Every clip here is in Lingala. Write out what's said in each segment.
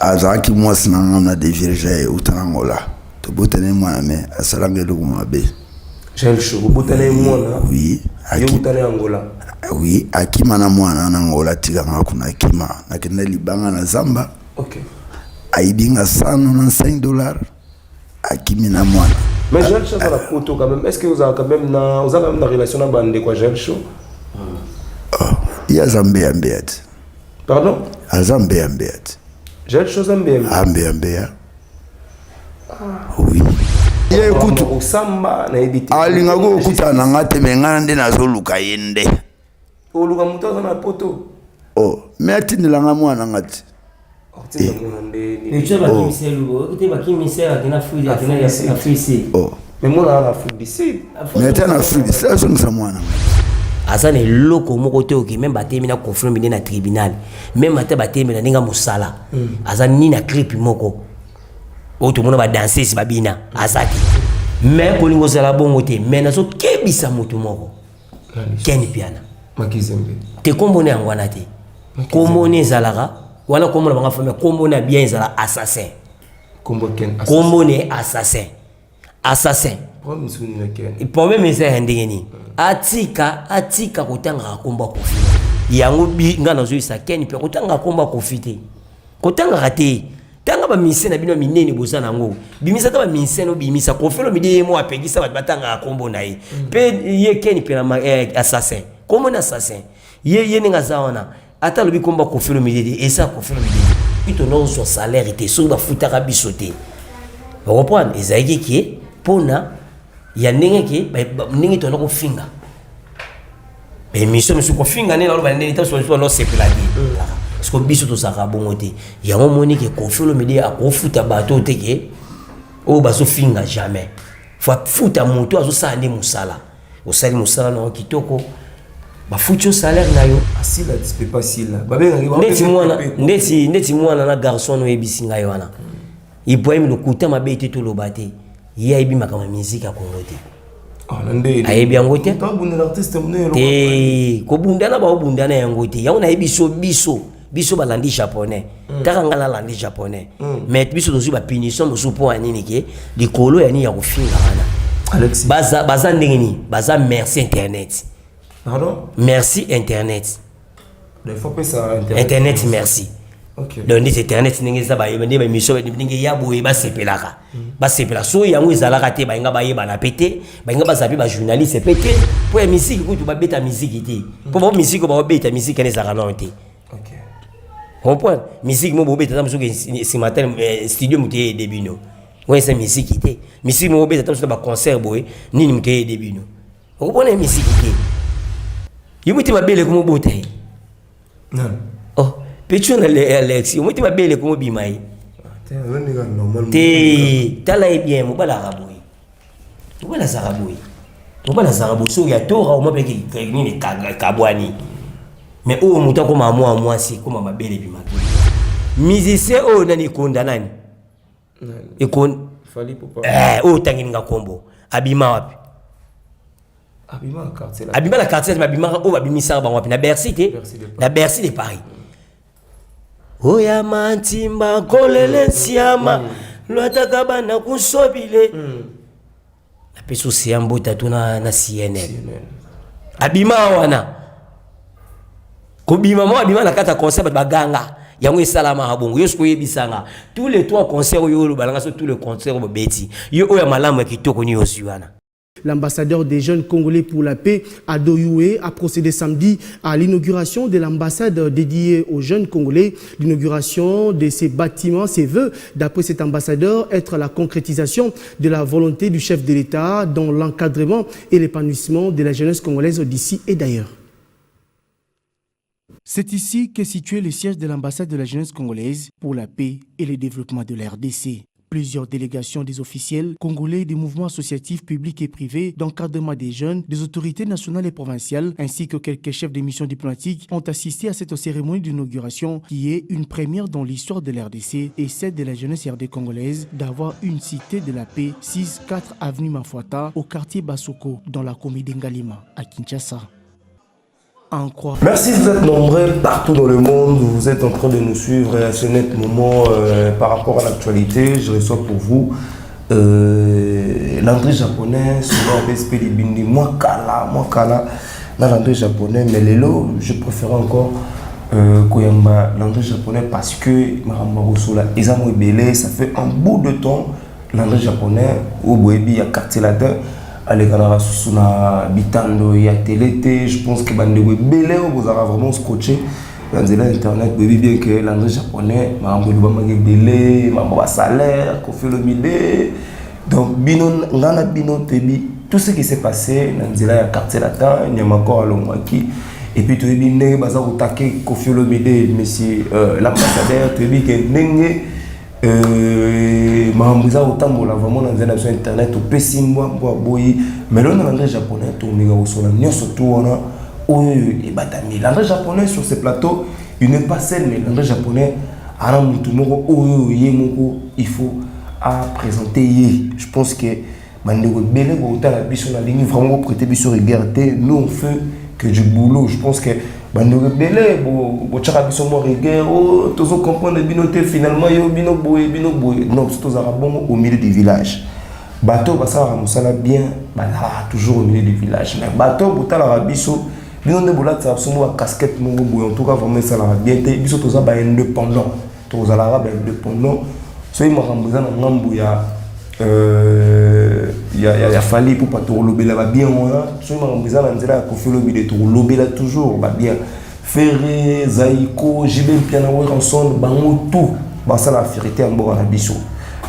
Azalaki mwasi na nga na devierge ye uta na Angola. Tobotani ye mwana mais asalanga eloko mabe. Jael Show, bobotana ye mwana? Oui. Ye uta na Angola? Oui, akima na mwana na Angola, atika nga kuna akima. Nakenda libanga na zamba. Ayibi nga 195 $, akimi na mwana. Mais Jael Show aza na poto quand même. Est-ce que ozala quand même na oza quand même na relation na bandeko ya Jael Show? Oh, ye aza mbeya mbeya te. Pardon? Aza mbeya mbeya te. Jael Show aza mbeya mbeya? Ah, mbeya mbeya. Oui. Ye kutu osamba nayebi te. Alingaki kokutana na nga te, mais nga nde nazoluka ye nde. Oluka moto aza na poto? Oh, mais atindelanga mwana nga te. Otinda mwana nde nini? Echo bakimiselu, te bakimiselu akenda Afrique. Oh. Mais mwana aza na Afrique du Sud. Mais ata na Afrique du Sud azongisa mwana nga. Aza na eloko moko te oke même batemi na Koffi Olomide na tribunal, même ata batemi na ndenge ya mosala, aza ni na clip moko oyo tomona badanseuse babina, aza te. Mais kolinga ozala bongo te, mais nazokebisa motu moko, Ken Piana. Makizembe. Te, kombo na yango wana te. Kombo na ezalaka wana, kombo na bango famille, kombo na bien ezala assassin. Kombo Ken? Kombo ne assassin, assassin. Problème mosusu nini na Ken? Problème eza ya ndenge nini? Atika kotangaka kombo ya Koffi. Yango bi nga nazoyisa Ken mpe kotangaka kombo ya Koffi te, kotangaka te. Tanga bamusicien na bino ya minene boza nango, bimisa ata bamusicien obimisa. Koffi Olomide ye mo apekisa bato batangaka kombo na ye. Mpe ye Ken mpe na assassin, kombo na assassin, ye ndenge aza wana, ata alobi kombo ya Koffi Olomide te, eza Koffi Olomide te. Tona ozwa salaire te, soki bafutaka biso te, ocomprendre, ezalaki ke mpona ya ndenge ke ndenge tona kofinga baémission mosusu, kofinga nde naloba ndenge ta mosusu nosepela te, parce que biso tozalaka bongo te. Yango omoni ke Koffi Olomide akofuta bato te ke oyo bazofinga, jamais. Faut afuta moto azosala nde mosala. Osali mosala nango kitoko, bafuti yo salaire na yo. Asila pepe, asila babengaki. Ndeti mwana, ndeti mwana na garçon oyebisi ngai wana Ibrahim, lokuta mabe te, toloba te, ye ayebi makambo ya miziki ya Kongo te. Ayebi yango te. Te, kobundana baobundana yango te. Yango nayebi so biso balandi japonais, kaka ngai nalandi japonais, mais biso tozwi bapunition mosusu mpo ya nini? Ke likolo ya nini ya kofinga wana, baza ndenge nini? Baza merci internet. Pardon? Merci internet. Internet merci. Donc ndeti internet ndenge eza, bayeba nde baémission ndenge ya boye, basepelaka, basepela. So yango ezalaka te, balinga bayebana mpe te, balinga bazala mpe bajournaliste mpe te mpo ya misiki. Kutu babeta misiki te, mpo bao misiki oyo baobeta, misiki wana ezalaka nano te. Comprendre, misiki mo bobeta ta mosuku nsima te, studio moto eyede bino, wana eza misiki te. Misiki mo bobeta ta mosuku na baconcert boye nini, moto eyede bino, okopona ye misiki te. Yo moti mabele komobota ye. Oh, pecho na Alex, omoti mabele komobima ye te. Tala ye bien, mobali azalaka boye, mobali azalaka boye, mobali azalaka boye. Soki ya tora oma mpe nini ekabwani, mais oyo moto akoma mwa mwasi, ekoma mabele ebimaki. Musicien oyo nani ekonda nani oyo otangeli nga kombo, abima wapi? Abima na quartier. Abimaka oyo babimisaka bango wapi? Na Bercy te, na Bercy de Paris. Oya mantimba kolele nsiama lwataka bana kusobile, napesi oseya mbota to na CNN. Abima wana, kobima mo abima na kati ya concert, bato baganga. Yango esalamaka bongo. Yo soki oyebisanga tous les trois concert oyo olobalanga, so tous les concert oyo bobeti yo, oyo ya malamu ya kitoko nini ozwi wana? L'ambassadeur des jeunes Congolais pour la paix, Ado Yuhe, a procédé samedi à l'inauguration de l'ambassade dédiée aux jeunes Congolais. L'inauguration de ces bâtiments, ses vœux, d'après cet ambassadeur, être la concrétisation de la volonté du chef de l'État dans l'encadrement et l'épanouissement de la jeunesse congolaise d'ici et d'ailleurs. C'est ici qu'est situé le siège de l'ambassade de la jeunesse congolaise pour la paix et le développement de la RDC. Plusieurs délégations des officiels congolais, des mouvements associatifs publics et privés d'encadrement des jeunes, des autorités nationales et provinciales, ainsi que quelques chefs de mission diplomatiques ont assisté à cette cérémonie d'inauguration qui est une première dans l'histoire de la RDC et celle de la jeunesse RD congolaise d'avoir une cité de la paix, 6 4 avenue Mafuata, au quartier Basoko, dans la commune d'Ngalima, à Kinshasa. En croire. Merci, vous êtes nombreux partout dans le monde. Vous êtes en train de nous suivre à ce net moment par rapport à l'actualité. Je reçois pour vous Landry Japonais, souvent BSP Libindi, moi Kala, moi Kala, na Landry Japonais, mais lelo, je préfère encore koyamba Landry Japonais parce que makambo kosola eza mo ebele. Ça fait un bout de temps, Landry Japonais, oyo boyebi ya Quartier Latin, alekanaka susu na bitando ya télé te. Je pense que bandeko ebele oyo bozalaka vraiment scotché na nzela ya internet boyebi bien que Landry Japonais, makambo elobamaki ebele, makambo basalaire Koffi Olomide. Donc bino, nga na bino toyebi tout ce qui s'est passé na nzela ya Quartier Latin. Nyamakor alongwaki et puis toyebi ndenge baza kotake Koffi Olomide, monsieur l'ambassadeur. Toyebi ke ndenge makambo eza kotambola vraiment na nzela na biso internet, topesi mbwa mbwa boyi. Mais lelo na Landry Japonais, tomeka kosola nyonso tu wana oyo ebatami. Landry Japonais sur ce plateau, il n'est pas seul, mais Landry Japonais ana motu moko oyo ye moko il faut aprésenter ye. Je pense que bandeko ebele kotala biso, nalingi vraiment koprêter biso rigueur te. Nous, on fait que du boulot. Je pense que bandeko ebele botyaka biso mwa rigueur, o tozocomprendre bino te, finalement yo bino boye, bino boye. Non, biso tozalaka bongo au milieu du village. Bato basalaka mosala bien bazalaka toujours au milieu du village, mais bato botalaka biso, bino nde bolatisaka biso mo bacasquette moko boye. En tout cas, vraiment esalaka bien te. Biso toza baindépendant, tozalaka baindépendant. Soki makambo eza na ngambu ya Fally Ipupa, tokolobela babien wana. Soki makambo eza na nzela ya Koffi Olomide, tokolobela toujours babien. Ferre, Zaiko, JB Mpiana, Werrason, bango tout basala fierté ya mboka na biso.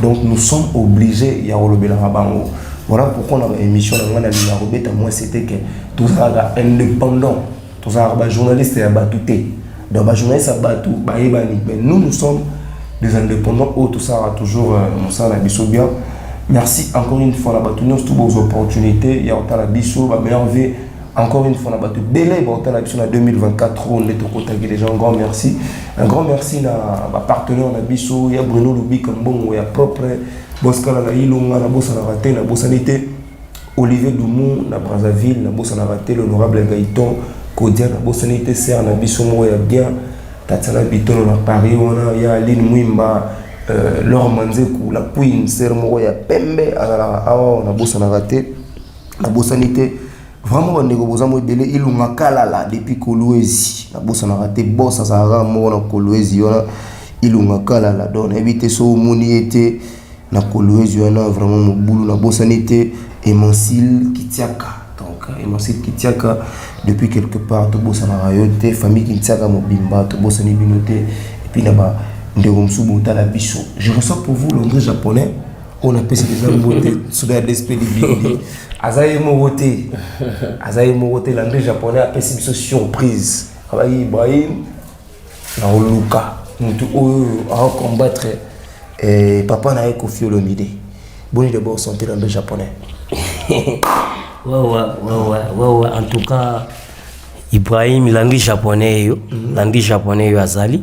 Donc nous sommes obligés ya kolobelaka bango. Voilà pourquoi na baémission na ngai nalinga kobeta moi, c'était que tozalaka indépendant, tozalaka bajournaliste ya bato te. Donc bajournaliste ya bato bayebani, mais nous, nous sommes des indépendants oyo tosalaka toujours mosala na biso bien. Merci encore une fois na bato nyonso to bozwa opportunité ya kotala biso. Bameilleur vie encore une fois na bato ebele baotala biso na 2024 oyo nde tokotaki déjà. Un grand merci, un grand merci na bapartenaire na biso ya Bruno Lubika, mbongo ya propre Boskala na Ilonga. Nabosanaka te, nabosani te Olivier Dumu na Brazzaville, nabosanaka te l'honorable Gaëton Kodia, nabosani te ser na biso moko ya bien, Tatiana Bitono na Paris wana, ya Aline Mwimba, Laure Manzeku, la queen, ser moko ya pembe azalaka awa. Nabosanaka te, nabosani te vraiment bandeko boza mo ebele. Ilunga Kalala depuis Kolwezi, nabosanaka te. Bos azalaka moko na Kolwezi wana, Ilunga Kalala. Donc nayebi te so omoni ye te na Kolwezi wana, vraiment mobulu. Nabosani te Emansil Kitiaka, donc Emansil Kitiaka depuis quelque part, tobosanaka yo te. Famille Kitiaka mobimba, tobosani bino te. Et puis na bandeko mosusu botala biso, je reçois pour vous Landry Japonais oyo napesi deja mbote. Soda ya DSP Libindi aza ye moko te, aza ye moko te. Landry Japonais apesi biso surprise, abaki Ibrahim na koluka motu oyo acombattre papa na ye Koffi Olomide. Boni d'abord santé, Landry Japonais? Ouais. En tout cas, Ibrahim, Landry Japonais yo, Landry Japonais yo azali.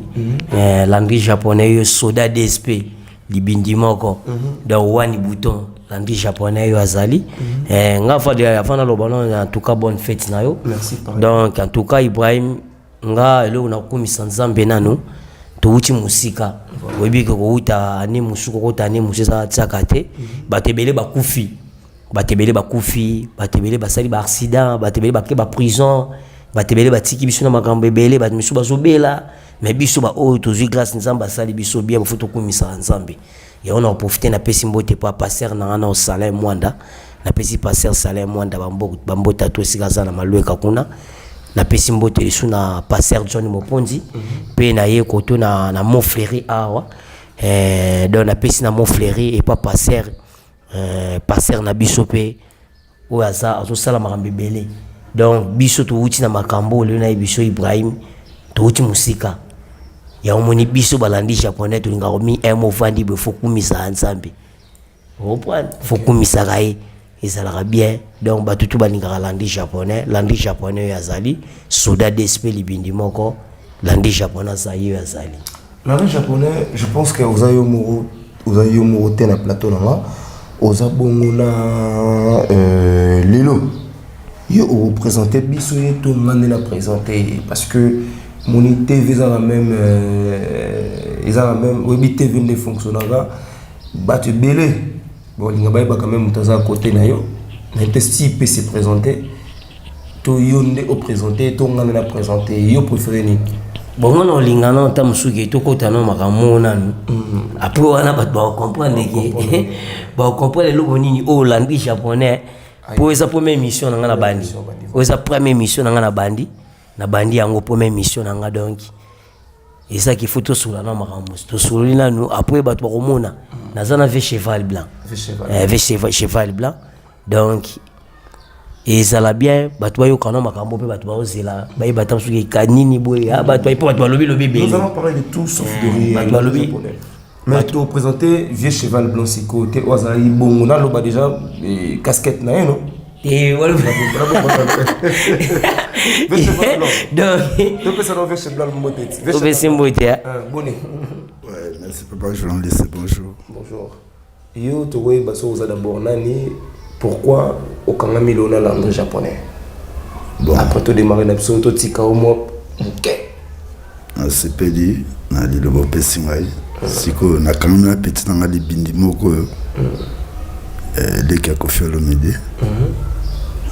Landry Japonais yo, soda DSP Libindi moko. Donc wani bouton, Landry Japonais yo azali. Nga fa de avant naloba non, en tout cas bonne fête na yo. Merci, pareil. Donc en tout cas Ibrahim, nga eloko nakomisa Nzambe nano, towuti mosika. Oyebi ke kowuta ane mosusu, kokota ane mosusu eza tiaka te. Bato ebele bakufi, bato ebele bakufi, bato ebele basali baaccident, bato ebele bake baprison, bato ebele batiki biso na makambo ebele, bato misusu bazobela. Mais biso baoyo tozwi grâce, Nzambe asali biso bien, bafo tokumisaka Nzambe. Yango na koprofite, napesi mbote mpo pasteur na nga na Osalin Mwanda. Napesi pasteur Salin Mwanda bambota to esika aza na Malweka kuna. Napesi mbote lisu na pasteur John Moponzi mpe na ye koto na Montfleury awa. Donc napesi na Montfleury epa pasteur na biso mpe oyo aza azosala makambo ebele. Donc biso towuti na makambo oyo lelo nayebi biso Ibrahim, towuti mosika. Yango moni biso balandi Japonais tolingaka mi mo ovandi boye, fo kumisaka Nzambe, comprendre, fo kumisaka ye, ezalaka bien. Donc bato tu balingaka Landry Japonais. Landry Japonais oyo azali soda DSP Libindi moko, Landry Japonais aza ye oyo azali. Landry Japonais, je pense que oza yo moko, oza yo moko te na plateau na nga. Oza bongo na lelo. Yo okoprésente biso ye to nga nde na présente ye? Parce que moni TV eza na même, eza na même, oyebi TV nde fonctionnaka. Bato ebele balinga bayeba quand même moto aza à côté na yo. Na te si peut se présenter, to yo nde oprésente, to nga nde na présente yo, préféré nini? Bon, nga na olinga na ata mosuki tokota na makambo nanu. Après wana bato bakocomprendre ke bakocomprendre eloko nini oyo olandi japonais, mpo eza première émission na nga na bandi. Oyo eza première émission na nga na bandi, na bandi yango première émission na nga. Donc ezaki faut tosola na makambo mosusu, tosololi nanu, après bato bakomona naza na ve cheval blanc. Ve cheval blanc. Donc ezala bien bato bayoka na makambo mpe bato baozela bayeba ta soki eka nini boye. Bato mpo bato balobi lobi ebele. Nous allons parler de tout sauf de rien. Bato balobi. Mais to présenter vieux cheval blanc sikoyo te, oyo azalaki bongo naloba déjà casquette na ye, no? Te. Donc topesa no vieux cheval mbote. Topesi mbote. Boni? Ouais, merci papa journaliste, bonjour. Bonjour. Yo tokoyeba soki oza d'abord nani, pourquoi okangami lelo na langue japonais? Bon. Après todémarre na biso, totika o mwa moke. Nasepeli na liloba opesi ngai. Sikoyo nakangami na petit na ngai libindi moko oyo leki ya Kofi Olomide.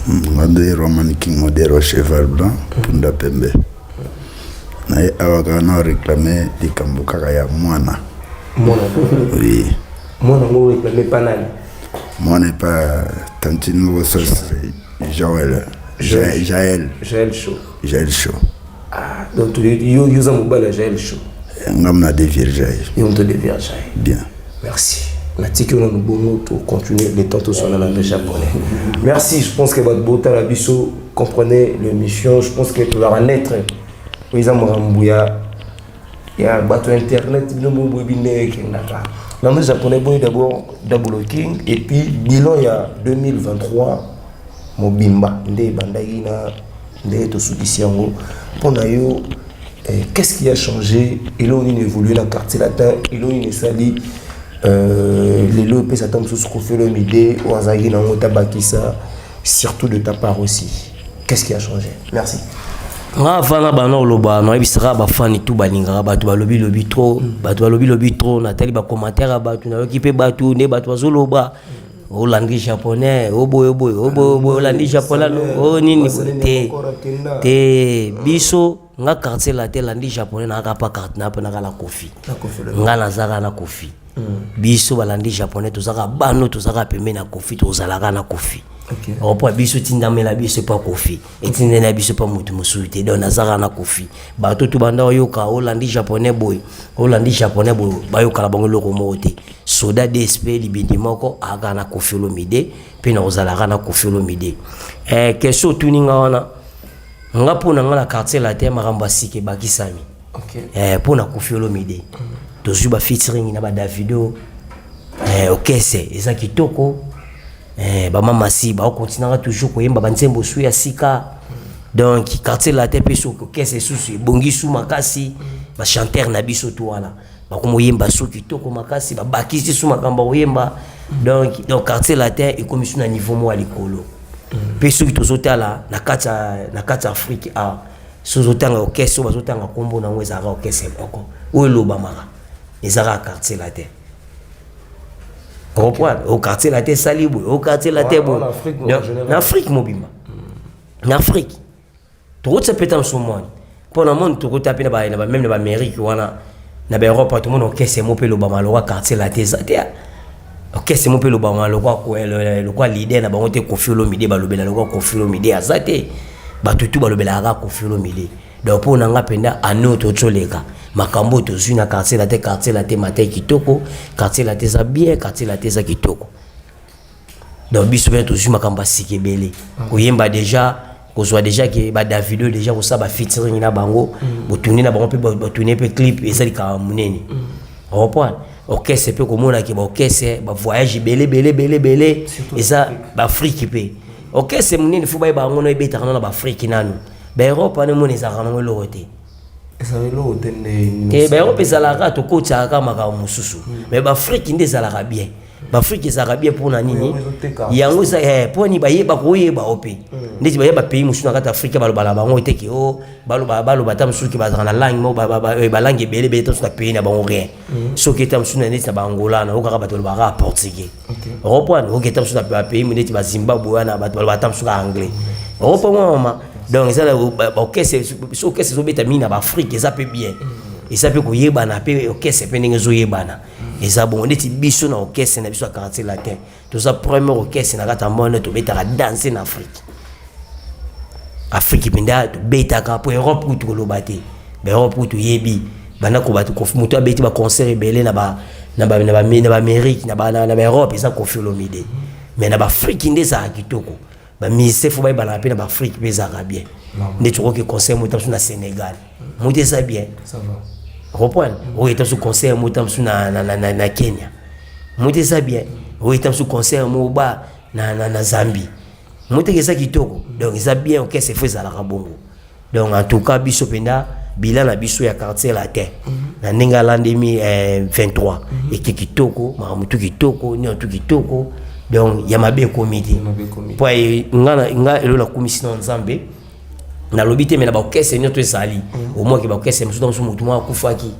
Nga nde Roman King Modero, cheval blanc, punda pembe. Na ye awa kaka na réclame likambo kaka ya mwana. Mwana? Oui. Mwana ngo réclame pa nani? Mwana epa tantine moko sos Joel, Jael. Jael Show. Jael Show. Ah, donc yo oza mobali ya Jael Show? Ngam na dévierge ye. Yo moto dévierge ye? Bien. Merci. Natiki yo nanu bongo, tocontinue le temps toswana na japonais. Merci. Je pense que bato botala biso, comprenez l'émission. Je pense que tozalaka naître oyo eza makambo ya bato ya internet. Bino boyebi ndenge ekendaka. Langue japonais, boni d'abord Double King, et puis bilan ya 2023 mobimba nde ebandaki na ndenge tosukisi yango. Mpo na yo, qu'est-ce qui a changé? Eloko nini évolue na Quartier Latin? Eloko nini esali lelo epesa ata mosusu Kofi Olomide oyo azalaki nango tabakisa? Surtout de ta part aussi, qu'est-ce qui a changé? Merci. Nga avana bana oloba, nayebisaka bafani tu balingaka bato balobi lobi trop, bato balobi lobi trop. Natali bacommentaire ya bato, nayoki mpe bato nde bato bazoloba olandi japonais oboye oboye oboye oboye, olandi japonais o nini te te. Biso nga Quartier Latin, elandi japonais nayaka pa carte na mpe naka na Kofi. Nga nazaka na Kofi. Biso balandi japonais tozaka bano, tozaka pembeni na Kofi, tozalaka na Kofi. Opo biso tindamela biso epa Kofi, etindela biso epa motu mosusu te. Donc nazaka na Kofi. Bato tu banda oyoka olandi japonais boye, olandi japonais boye, bayokala bango eloko moko te. Soda DSP libindi moko ayaka na Kofi Olomide mpe na kozalaka na Kofi Olomide. Question otuni nga wana, nga mpo na nga na Quartier Latin makambo ya sika ebakisami mpo na Kofi Olomide. Tozwi bafeaturing na baDavido, okese eza kitoko. Bamamasi baokontinaka toujours koyemba banzembo su ya sika. Donc Quartier Latin mpe soki okese susu ebongi su makasi, bachanteur na biso tu wana bakomoyemba su kitoko makasi, babakisi su makambo ya koyemba. Donc Quartier Latin ekomi su na niveau moko ya likolo. Mpe soki tozotala na kati ya Afrique awa, so ozotanga orchestre oyo bazotanga nkombo nango, ezalaka orchestre moko oyo elobamaka, ezalaka Quartier Latin. Comprendre au Quartier Latin esali boye, au Quartier Latin boye na Afrique mobimba, na Afrique tokotisa mpe ta mosu mwana mpo na moni tokota mpe même na baAmérique wana, na baEurope, tomona orchestre mo mpe elobama lokwa Quartier Latin eza te. Orchestre mo mpe elobama lokwa leader na bango te, Kofi Olomide, balobela lokwa Kofi Olomide aza te. Bato tu balobelaka kaka Kofi Olomide. Donc mpo na nga mpenza, ano tozoleka makambo oyo tozwi na Quartier Latin, Quartier Latin matin kitoko, Quartier Latin eza bien, Quartier Latin eza kitoko. Donc biso mpe tozwi makambo ya sika ebele, koyemba déjà, kozwa déjà ke baDavido déjà kosala bafeaturing na bango, botuni na bango mpe batuni mpe clip, eza likambo monene. Reprendre orchestre mpe komonaki baorchestre bavoyage ebele ebele ebele ebele, eza baAfrike mpe orchestre monene. Fo bayeba yango no ebetaka no na baAfrike nanu, baEurope wana emona ezalaka nango eloko te. Ezala eloko te nde? Te, baEurope ezalaka tokotiaka kaka makambo mosusu, mais baAfrike nde ezalaka bien. Baafrike ezalaka bien mpona nini? Yango eza mpo nini bayeba koyeba o mpe ndeti bayeba pays mosusu na kati Afrika, balobala bango te ke o baloba, baloba ata mosusu ke bazalaka na langue moko, balangue ebele ebele ta mosusu na pays na bango, rien. Soki eta mosusu na neti na baangola na okaka, bato balobaka portugais, oreprendre. Oki eta mosusu na bapays neti bazimbabwe wana, bato balobaka ata mosusu ka anglais, oreprendre mama. Donc eza baorchestre, so orchestre ezobeta mingi na baafrike, eza mpe bien, eza mpe koyebana mpe orchestre mpe ndenge ezoyebana eza bongo. Neti biso na orchestre na biso ya Quartier Latin, toza premier orchestre na kati ya monde tobetaka danse na Afrique. Afrique mpenza tobetaka, mpo Europe kutu koloba te. Baeurope kutu toyebi bandako bato, moto abeti baconcert ebele na baamérique, na baeurope, eza Koffi Olomide. Mais na baafrike nde ezalaka kitoko. Bamusicien fo bayebanaka mpe na baafrike mpe ezalaka bien. Nde tokoki concert mota mosusu na Sénégal, moto eza bien, reprendre. Oyo eta mosusu concert mota mosusu na Kenya, moto eza bien. Oyo eta mosusu concert moko ba na Zambie, moteke eza kitoko. Donc eza bien, orchestre fo ezalaka bongo. Donc en tout cas, biso mpenza, bilan na biso ya Quartier Latin na ndenge alandemi 23 eke kitoko, makambo tu kitoko, nyonso tu kitoko. Donc ya mabe ekomi te, mpo nga elo nakumisi na Nzambe. Nalobi te, me na baorchestre nyonso ezali omoki baorchestre mosusu, mosusu motu moko akufaki,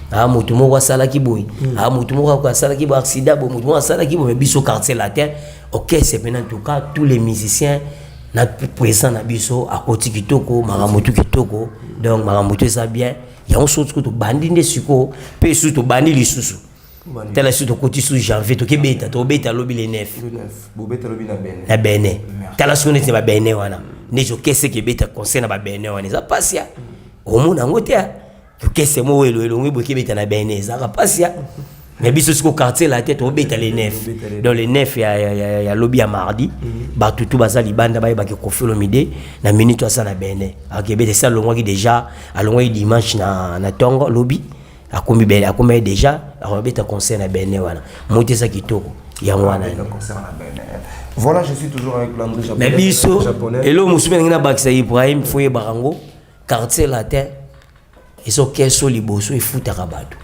a motu moko asalaki boye, a motu moko asalaki boye, accident boye, motu moko asalaki boye. Mais biso Quartier Latin, orchestre mpena, en tout cas tous les musiciens na présent na biso akoti kitoko, makambo tu kitoko. Donc makambo tu eza bien. Yango soki tobandi nde sikoyo mpe susu tobandi lisusu, tala susu tokoti su janvier, tokebeta, tobeta lobi le 9 na Benin. Tala soki neti na babenin wana, neti orchestre kebeta concert na babenin wana, eza pasi ya omona yango te. Orchestre moko elo elongo boye kebeta na Benin, ezalaka pasi ya. Mais biso siko Quartier Latin tobeta le 9. Donc le 9 ya lobi ya mardi, bato tu baza libanda bayebaki Koffi Olomide na minute aza na Benin, akebeta. Esi alongwaki déjà, alongwaki dimanche na ntongo. Lobi akomi Benin, akomi déjà, akobeta concert na Benin wana. Moto eza kitoko, yango wana. Voilà, je suis toujours avec Landry Japonais. Mais biso eloko mosusu mpe ndenge nabakisa, Ibrahim, fo yebaka yango: Quartier Latin ezokeso liboso efutaka bato.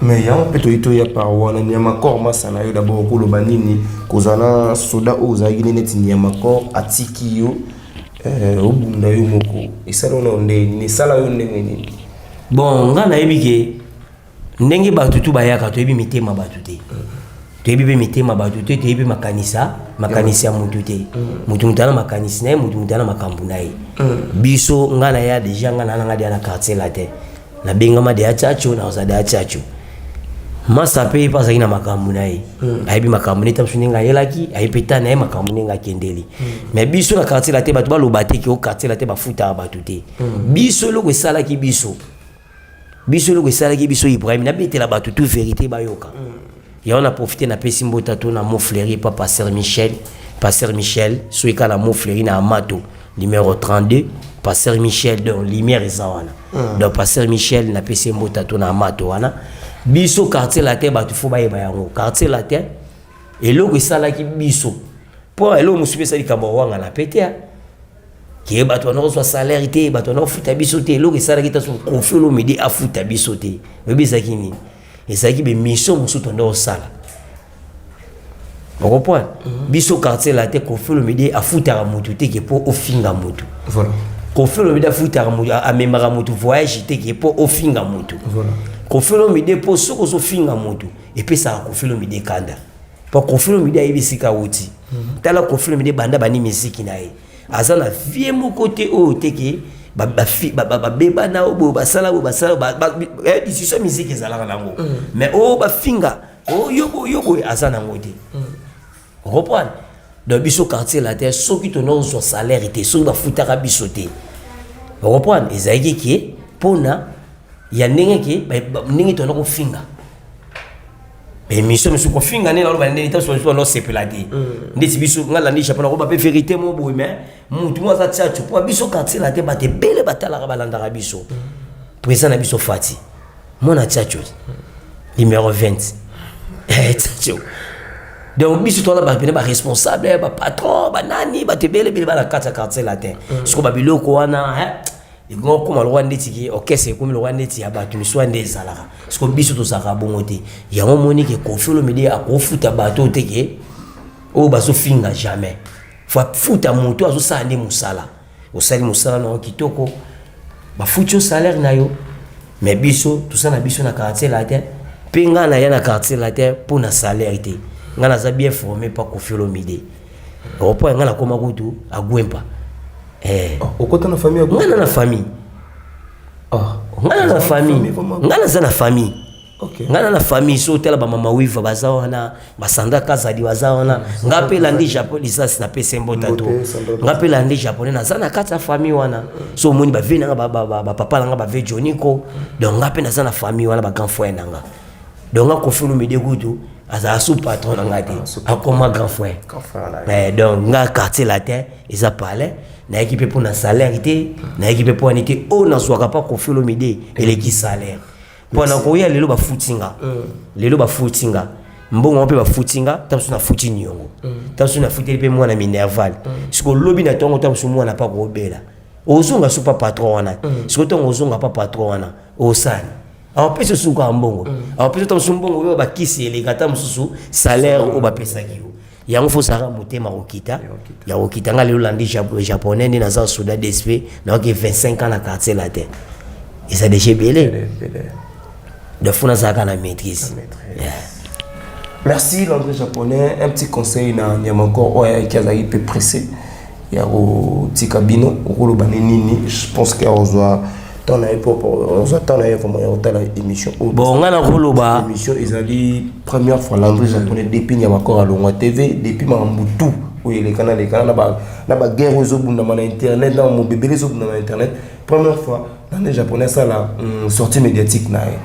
Mais yango mpe toyi toya par wana. Niamakor, masa na yo d'abord, okoloba nini kozala na soda oyo ozalaki neti Niamakor atiki yo, obunda yo moko? Esala yo ndenge nini? Esala yo ndenge nini? Bon, nga nayebi ke ndenge bato tu bayaka, toyebi mitema bato te, toyebi mpe mitema bato te, toyebi makanisa, makanisi ya motu te. Motu ana makanisi na ye, motu ana makambo na ye. Biso, nga na ya déjà, nga na nanga deya na Quartier Latin, nabengama deya Tchatcho, nakozala deya Tchatcho. Masa mpe mpe azalaki na makambo na ye, ayebi makambo neti mosu ndenge ayelaki, ayebi mpe ta na ye makambo ndenge akendeli. Mais biso na Quartier Latin, bato baloba te ke o Quartier Latin bafutaka bato te. Biso eloko esalaki biso, biso eloko esalaki biso, Ibrahim, nabetela bato tu vérité bayoka yango. Na profite, napesi mbota to na Mofleuri pa pasteur Michel. Pasteur Michel, soki kaka na Mofleuri na Amato numéro 32, pasteur Michel, donc lumière eza wana. Donc pasteur Michel, napesi mbota to na Amato wana. Biso Quartier Latin, bato fo bayeba yango: Quartier Latin, eloko esalaki biso, mpo eloko mosusu mpe esali likambo awangana pe te ke bato bana kozwa salaire te, bato bana kofuta biso te. Eloko esalaki ta so Koffi Olomide afuta biso te, oyebi ezalaki nini? Ezalaki bemission mosusu tonde kosala, okomprendre. Biso Quartier Latin, Koffi Olomide afutaka motu te ke mpo ofinga motu. Koffi Olomide afutaka motu, amemaka motu voyage te ke mpo ofinga motu. Koffi Olomide, mpo soki ozofinga motu, epesaka Koffi Olomide kanda, mpo Koffi Olomide ayebi esika awuti. Tala, Koffi Olomide banda bani miziki na ye, aza na vie moko te oyo te ke babebana oyo boye, basala boye, basala discussion. Musique ezalaka nango, mais oyo bafinga oyo boye, oyo boye, aza nango te, reprendre. Donc biso Quartier Latin, soki tona kozwa salaire te, soki bafutaka biso te, reprendre, ezalaki ke mpona ya ndenge ke ndenge tona kofinga émission mosusu, kofinga nde naloba ndenge taso mosusu anosepela te. Ndeti biso, nga landi Japon, nakoba mpe vérité mo boye. Mais mutu mo aza tiacho, mpo biso Quartier Latin, bato ebele batalaka, balandaka biso. Président na biso Fati, mwana Tiacho numéro 20, Tiacho. Donc biso toza bapene, baresponsable, bapatron, banani, bato ebele ebele bana kati ya Quartier Latin. Siko babiloko wana. Ekonga okóma lokwa ndeti ke orchestre ekomi lokwa ndeti ya bato misuwa nde ezalaka. Siko biso tozalaka bongo te. Yango omoni ke Koffi Olomide akofuta bato te ke oyo bazofinga, jamais. Faut afuta moto azosala nde mosala. Osali mosala na yo kitoko, bafuti yo salaire na yo. Mais biso toza na biso na Quartier Latin mpe ngai naya na Quartier Latin mpo na salaire te. Ngai naza bien formé pa Koffi Olomide. Opo ngai nakoma kutu agwempa. Eh. Okota na famille? Ngai na na famille. Ngai na na famille, ngai naza na famille. Ngai na na famille. So otala bamama Wiva baza wana, basandra Kazadi baza wana. Ngai mpe landi Japon lisasi napesi mbota to ngai mpe landi Japonais naza na kati ya famille wana. So omoni bave nanga, bapapa nanga bave Joniko. Donc ngai mpe naza na famille wana, bagrand frère nanga. Donc nga Koffi Olomide kutu azala sous patron na ngai te, akoma grand frère. Donc nga Quartier Latin eza palais. Nayaki mpe mpo na salaire te, nayaki mpe mpo wani te. Oyo nazwaka mpa Koffi Olomide eleki salaire, mpo na koya lelo bafuti nga. Lelo bafuti nga mbongo mpe bafuti nga. Ta mosusu nafuti niongo, ta mosusu nafuteli mpe mwana minerval. Siko lobi na ntongo, ta mosusu mwana mpa kobela, ozonga so pa patron wana. Siko ntongo ozonga pa patron wana, osali awapesi osuka ya mbongo, awapesi ta mosusu mbongo oyo bakisi eleka ta mosusu salaire oyo bapesaki yo. Yango faut ozalaka motema kokita ya kokita. Nga lelo landi Japonais nde naza soda dsp, nayoki 25 ans na Quartier Latin, eza déjà ebele. Donc faut nazalaka na maîtrise. Merci Landry Japonais. Un petit conseil na Nyamakor oyo ayaki, azalaki mpe pressé ya kotika bino, okoloba ne nini? Je pense que ozwa temps na ye mpo ozwa temps na ye vraiment ya kotala émission oyo. Bon, nga nakoloba émission ezali première fois Landry Japonais depuis Nyamakor alongwa TV, depuis makambo tout oyo elekana lekana na baguerre oyo ezobundama na internet, na mobebele ezobundama na internet, première fois Landry Japonais asala sortie médiatique na ye.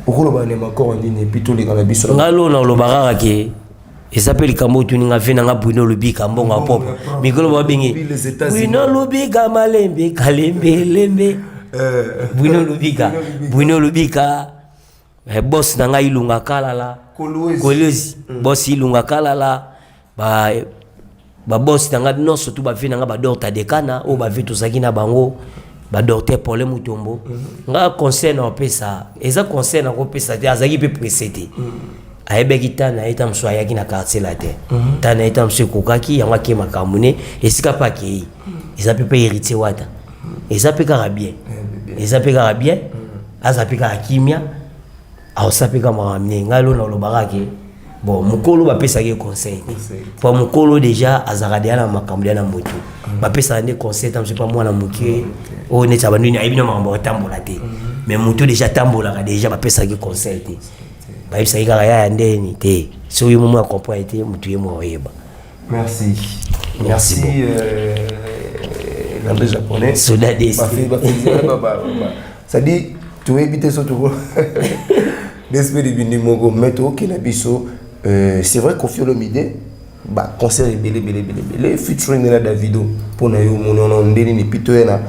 Okoloba Nyamakor nini? Et puis toleka na biso. Nga lo naloba kaka ke eza mpe likambo oyo tuni nga ve nanga Bruno Lubika, mbongo ya propre. Mikolo babenge Bruno Lubika malembe kalembelembe. Bruno Lubika, Bruno Lubika, boss na ngai Ilunga Kalala Kolwezi, boss Ilunga Kalala, ba baboss na ngai nyonso tu, bave na ngai badorta dekana oyo bave tozalaki na bango, badocteur Paulin Mutombo. Nga conseil na opesa eza conseil na kopesa te. Azalaki mpe pressé te, ayebaki ta na ye. Ta mosusu ayaki na Quartier Latin, ta na ye, ta mosusu ekokaki yango ake makambo ne esika mpe akei. Eza mpe Héritier Wata, eza mpe kaka bien, eza mpe kaka bien. Aza mpe kaka kimia, aosa mpe kaka makambo ne. Ngai lo nalobaka ke bon, mokolo bapesaki ye conseil te, po mokolo déjà azalaka deya na makambo deya na motu. Bapesaka nde conseil ta mosusu mpa mwana moke oyo neti abandoni, ayebi na makambo atambola te. Mais motu déjà atambolaka déjà, bapesaki conseil te, bayebisaki kaka yaya ndeni te. Soki yo momo acomprendre te, motu ye mo oyeba. Merci. Merci, Landry Japonais. Soda DSP. C'est-à-dire, toyebi te so toko DSP libindi moko, mais tokokenda biso. C'est vrai, Koffi Olomide, baconcert ebele ebele ebele ebele, featuring na Davido, mpona yo omoni wana nde nini? Puis toye na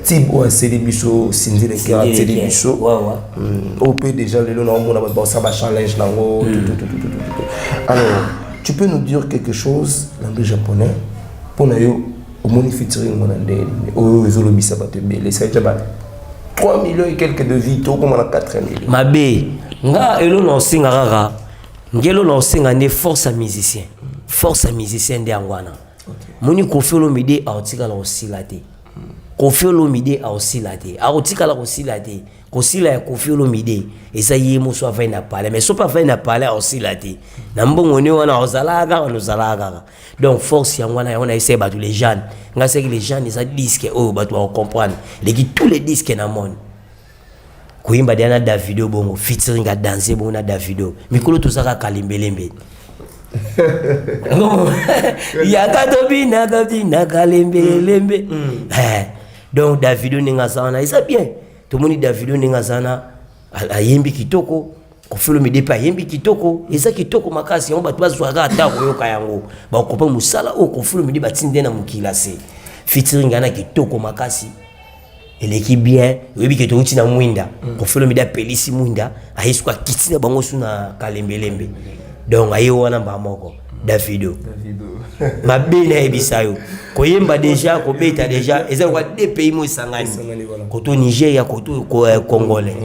type oyo aseli biso Cindy Le Cœur, atieli biso oyo mpe déjà lelo naomona bato basala bachallenge nango. Alors tu peux nous dire quelque chose, Landry Japonais, mpona yo omoni featuring wana nde nini oyo ezolobisa bato ebele? Esali ja ba 3 millions et quelques de vues, tokoma na 4 millions. Mabe nga elo na osenga kaka ngelo na osenga nde force ya musicien, force ya musicien nde yango wana. Moni Koffi Olomide aotikala kosila te. Koffi Olomide aosila te, akotikala kosila te. Kosila ya Koffi Olomide eza ye moso avai na palais, mais soki avai na palais aosila te na mbongo ne wana, ozalaka kaka, nozalaka kaka. Donc force yango wana, yango nayesaki bato les jeunes. Ngai saki les jeunes eza disque oyo bato bakocomprendre, eleki tous les disques na monde. Koyimba deya na Davido bongo, featuring adanse bongo na Davido. Mikolo tozaka kalembelembe, yaka tobina tobina kalembelembe. Donc Davido ndenge aza wana eza bien. Tomoni Davido ndenge aza wana, ayembi kitoko. Koffi Olomide mpe ayembi kitoko, eza kitoko makasi. Yango bato bazwaka ata koyoka yango, bakopa mosala oyo Koffi Olomide batindi na mokili ase. Featuring ana kitoko makasi, eleki bien. Oyebi ke touti na mwinda, Koffi Olomide apelisi mwinda, aye soki akiti na bango su na kalembelembe. Donc aye wana mbala moko. Davido mabe nayebisa yo, koyemba déjà, kobeta déjà, eza lokola deux pays mo esangani, koto Nigeria, koto Congolais.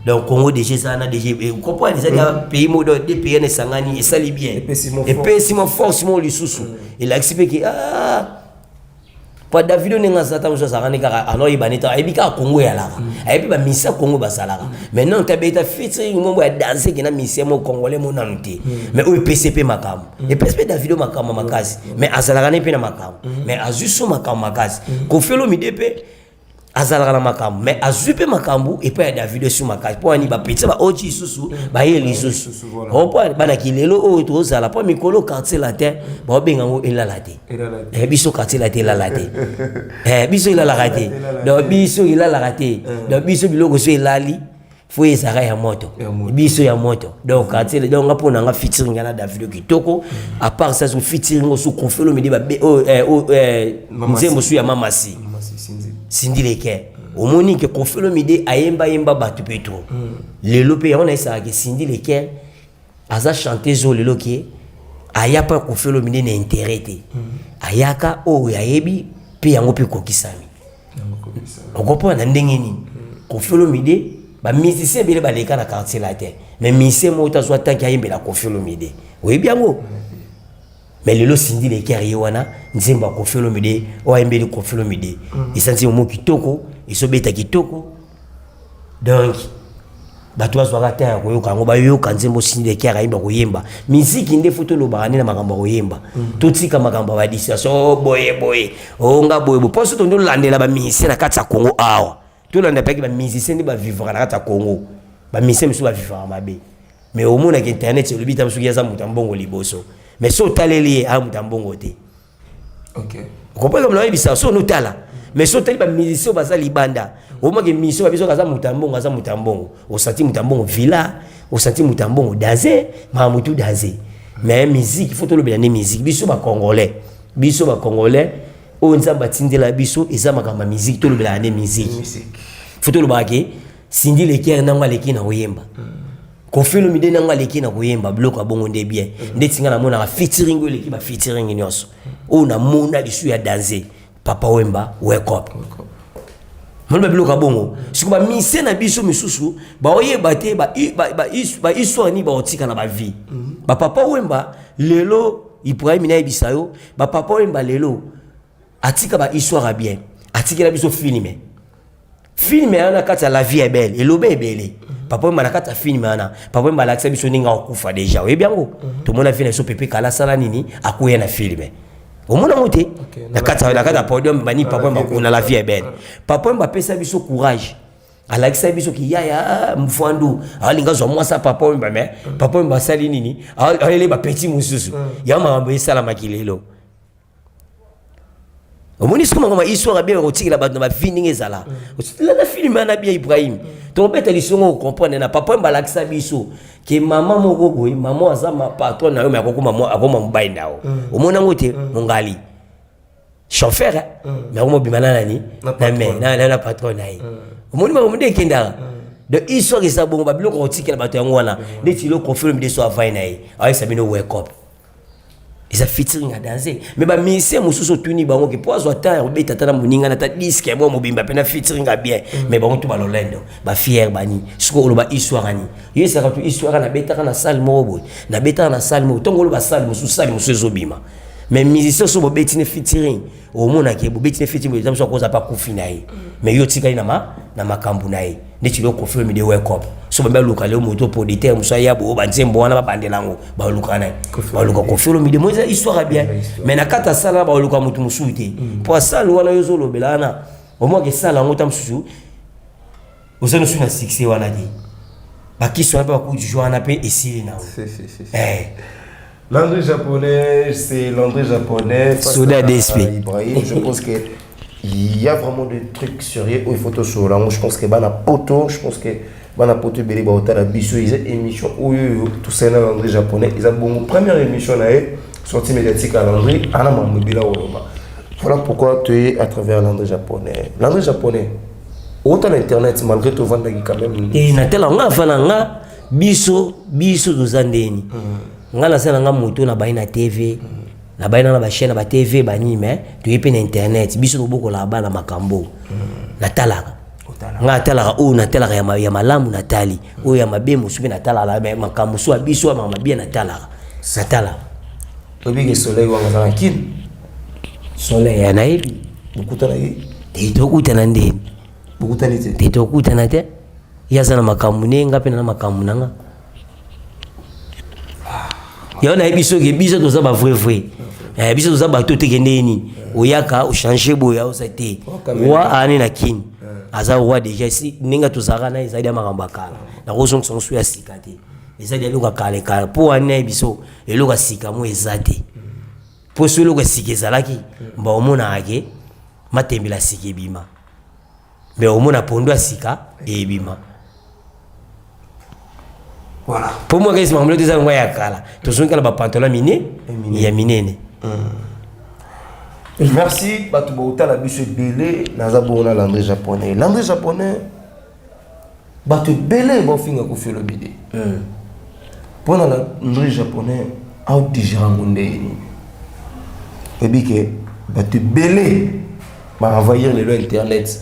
Donc Congo déjà eza na déjà, comprendre, eza déjà pays mo, donc deux pays wana esangani, esali bien, epesi mo force mo lisusu, elakisi mpe ke ah, po Davido ndenge aza, ta mosusu azalaka nde kaka anoyeba nde, ayebi kaka Kongo eyalaka, ayebi bamisia Kongo bazalaka. Maintenant tabeta featuring mombo ya danse ke na misia mo congolais mo nanu te, mais oyo epesi mpe makambo, epesi mpe Davido makambo makasi. Mais azalaka ne mpe na makambo, mais azwi so makambo makasi. Koffi Olomide mpe azalaka na makambo, mais azwi mpe makambo epai ya Davido esu makasi. Mpo ani bapetisa baoji lisusu baye lisusu opo banaki lelo oyo tozala, mpo mikolo Quartier Latin baobenga yango elala te. Biso Quartier Latin elala te, biso elalaka te. Donc biso elalaka te, donc biso biloko so elali fo ezalaka ya moto, biso ya moto. Donc quartier, donc nga mpo na nga, featuring nga na Davido kitoko. À part ça, so featuring oso Koffi Olomide, nzembo su ya Mamasi Cindy Le Cœur, omoni ke Koffi Olomide ayembayemba bato mpe trop. Lelo mpe yango nayesaka ke Cindy Le Cœur aza chanteuse oyo lelo ke aya mpa Koffi Olomide na intérêt te, ayaka oyo ayebi mpe yango mpe ekokisami. Okomprendre na ndenge nini Koffi Olomide, bamusicien ebele baleka na Quartier Latin, mais musicien moko tazwa tanki ayembela Koffi Olomide, oyebi yango. Mais lelo Cindy Le Cœur ye wana, nzembo ya Koffi Olomide oyo ayembeli Koffi Olomide eza nzembo moko kitoko, ezobeta kitoko. Donc bato bazwaka te ya koyoka yango, bayoka nzembo Cindy Le Cœur ayemba. Koyemba miziki nde fo tolobaka nde na makambo ya koyemba, totika makambo ya badistraction. O boye boye, onga boye boye, mpo so tondi olandela bamusicien na kati ya Congo awa, tolanda mpaki bamusicien nde bavivaka na kati ya Congo. Bamusicien mosusu bavivaka mabe, mais omonaka internet elobi ta soki aza moto ya mbongo liboso, mais so otaleli ye, aya moto ya mbongo te. Okomprendre na oyebisa so onotala, mais so otali bamusicien oyo baza libanda, omaki musicien babiso aza moto ya mbongo, aza moto ya mbongo, osanti moto ya mbongo villa, osanti moto ya mbongo daze, makambo tu daze. Mais musique, faut tolobela nde musique. Biso bacongolais, biso bacongolais, oyo Nzambe atindela biso eza makambo ya musique, tolobelaka nde musique. Faut tolobaka ke Cindy Le Cœur nango aleki na koyemba, Koffi Olomide nango aleki na koyemba. Biloko ya bongo nde bien. Ndeti nga namonaka featuring oyo eleki bafeaturing nyonso oyo namona lisu ya danse, Papa Wemba, Wake Up. Moni babiloko ya bongo. Siko bamusicien na biso misusu baoyeba te bahistoire nini baotika na bavie. Bapapa Wemba lelo, Ibrahim, nayebisa yo, bapapa Wemba lelo atika bahistoire ya bien, atikela biso film. Film wana na kati ya La Vie est belle eloba ebele. Papa Wemba na kati ya film wana, Papa Wemba alakisa biso ndenge akufa déjà, oyebi yango. Tomona vie na biso Pepe Kala asala nini, akoya na film, omona yango te na kati ya podium bani Papa Wemba na La Vie est belle. Papa Wemba apesa biso courage, alakisa biso ki yaya mfwandu alinga azwa mwasi ya Papa Wemba, mais Papa Wemba asali nini? Ayele bapeti mosusu ya makambo esalamaki lelo. Omoni soki makambo ya histoire bien kotikela bato na bavie ndenge ezala. Landa film wana bien, Ibrahim, tokobeta lisongo, kocomprendre na Papa Wemba alakisa biso ke mama moko boye, mama aza patron na yo, me akoma mobali na yo. Omoni yango te, mongali chauffeur, mais akoma obima na nani, na patron na ye. Omoni makambo nde ekendaka. Donc histoire eza bongo, babiloko kotikela bato yango wana. Ndeti lo Koffi Olomide so avai na ye, ayesa bino Wake Up eza featuring ya danse. Mais bamusicien mosusu otuni bango ke po azwa temps ya kobeta ata na moninga na ata disque ya mwa mobimba mpe na featuring ya bien, mais bango tu balolendo bafier bani. Sikoyo oloba histoire ani yo esaka tu histoire, nabetaka na salle moko boye, nabetaka na salle moko, ntongo oloba salle mosusu, salle mosusu ezobima. Mais musicien so bobeti ne featuring, omonake bobeti ne featuring, eza mosu akoza mpe akufi na ye, mais yo otikali na makambo na ye. Ndeti lo Koffi Olomide Wake Up, so bambi aluka leo moto producteur mosu aya boyo banzembo wana babandela yango, baluka na ye, baluka Koffi Olomide mo eza histoire ya bien. Mais na kati asala, baluka motu mosusu te, mpo asala wana yo ozolobela wana, omwaka esala yango ta mosusu oza nosu na succès wana te, bakisi wana mpe bakuju wana mpe esili nango. Landry Japonais, c'est Landry Japonais. Soda DSP. Ibrahim, je pense que il y a vraiment des trucs sérieux où il faut tout là. Je pense que bana poto, je pense que bana poto ebele ba otala biso, ils émission où tout ça na Landry Japonais, ils ont bon première émission là, sortie médiatique à Landry, ana mamobila oloba. Voilà pourquoi tu es à travers Landry Japonais. Landry Japonais, autant l'internet malgré tout vendre quand même. Et natala nga fana nga biso biso toza ndeni. Nga naza na nga moto na bayi na TV, na bayi na ba chaîne na ba TV banini, mais toye mpe na internet. Biso tobokolaka bana makambo. Natalaka. Nga natalaka oyo natalaka ya malamu, natali oyo ya mabe mosusu mpe natalaka, mais makambo mosusu ya biso ya mabe natalaka, natalaka. Oyebi ke Soleil wanga aza na Kine? Soleil ya nayebi. Bokutana ye? Te, tokutana ndeni? Bokutani te? Te, tokutana te. Ye aza na makambo ne, nga mpe na makambo na nga. Yango nayebi soki biso toza ba vrai vrai. Biso toza bato te. Kende nini, oyaka ochange boye, aoza te. Roi aani na Kini, aza roi déjà. Si ndenge tozalaka na ezali ya makambo ya kala, nakozongisa mosu ya sika te. Ezali eloko ya kala kala mpo wana nayebi biso eloko ya sika mo eza te, mpo so eloko ya sika ezalaki mba omonaka ke matembela sika ebima, me omona pondo ya sika ebima. Voilà. Mpo mwaka esi makambo eza yango ya kala, tozongi kala bapantalon mine ya minene. Merci. Bato baotala biso ebele, naza bongo na Landry Japonais. Landry Japonais, bato ebele baofinga Kofi Olomide. Mpo na Landry Japonais, aodigérer yango nde nini? Oyebi ke bato ebele baenvahir lelo internet.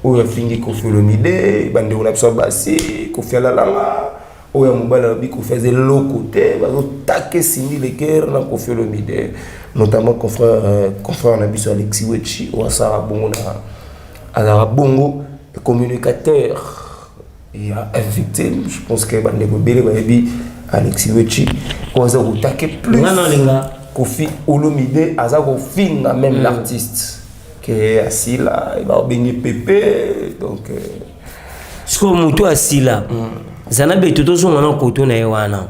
Oyo afingi Kofi Olomide, bandeko na biso ya basi, Kofi alalanga. Oyo ya mobali alobi Kofi aza eloko te. Bazotake Cindy Le Cœur na Kofi Olomide, notamment confrère na biso Alexis Wechi, oyo asalaka bongo na azalaka bongo communicateur ya victime. Je pense que bandeko ebele bayebi Alexis Wechi, oyo aza kotake plus Nga nalinga. Kofi Olomide, aza kofinga même l'artiste ke asila, babengi pepe. Donc Sikoyo motu asila zana beto, tozonga na koto na ye wana.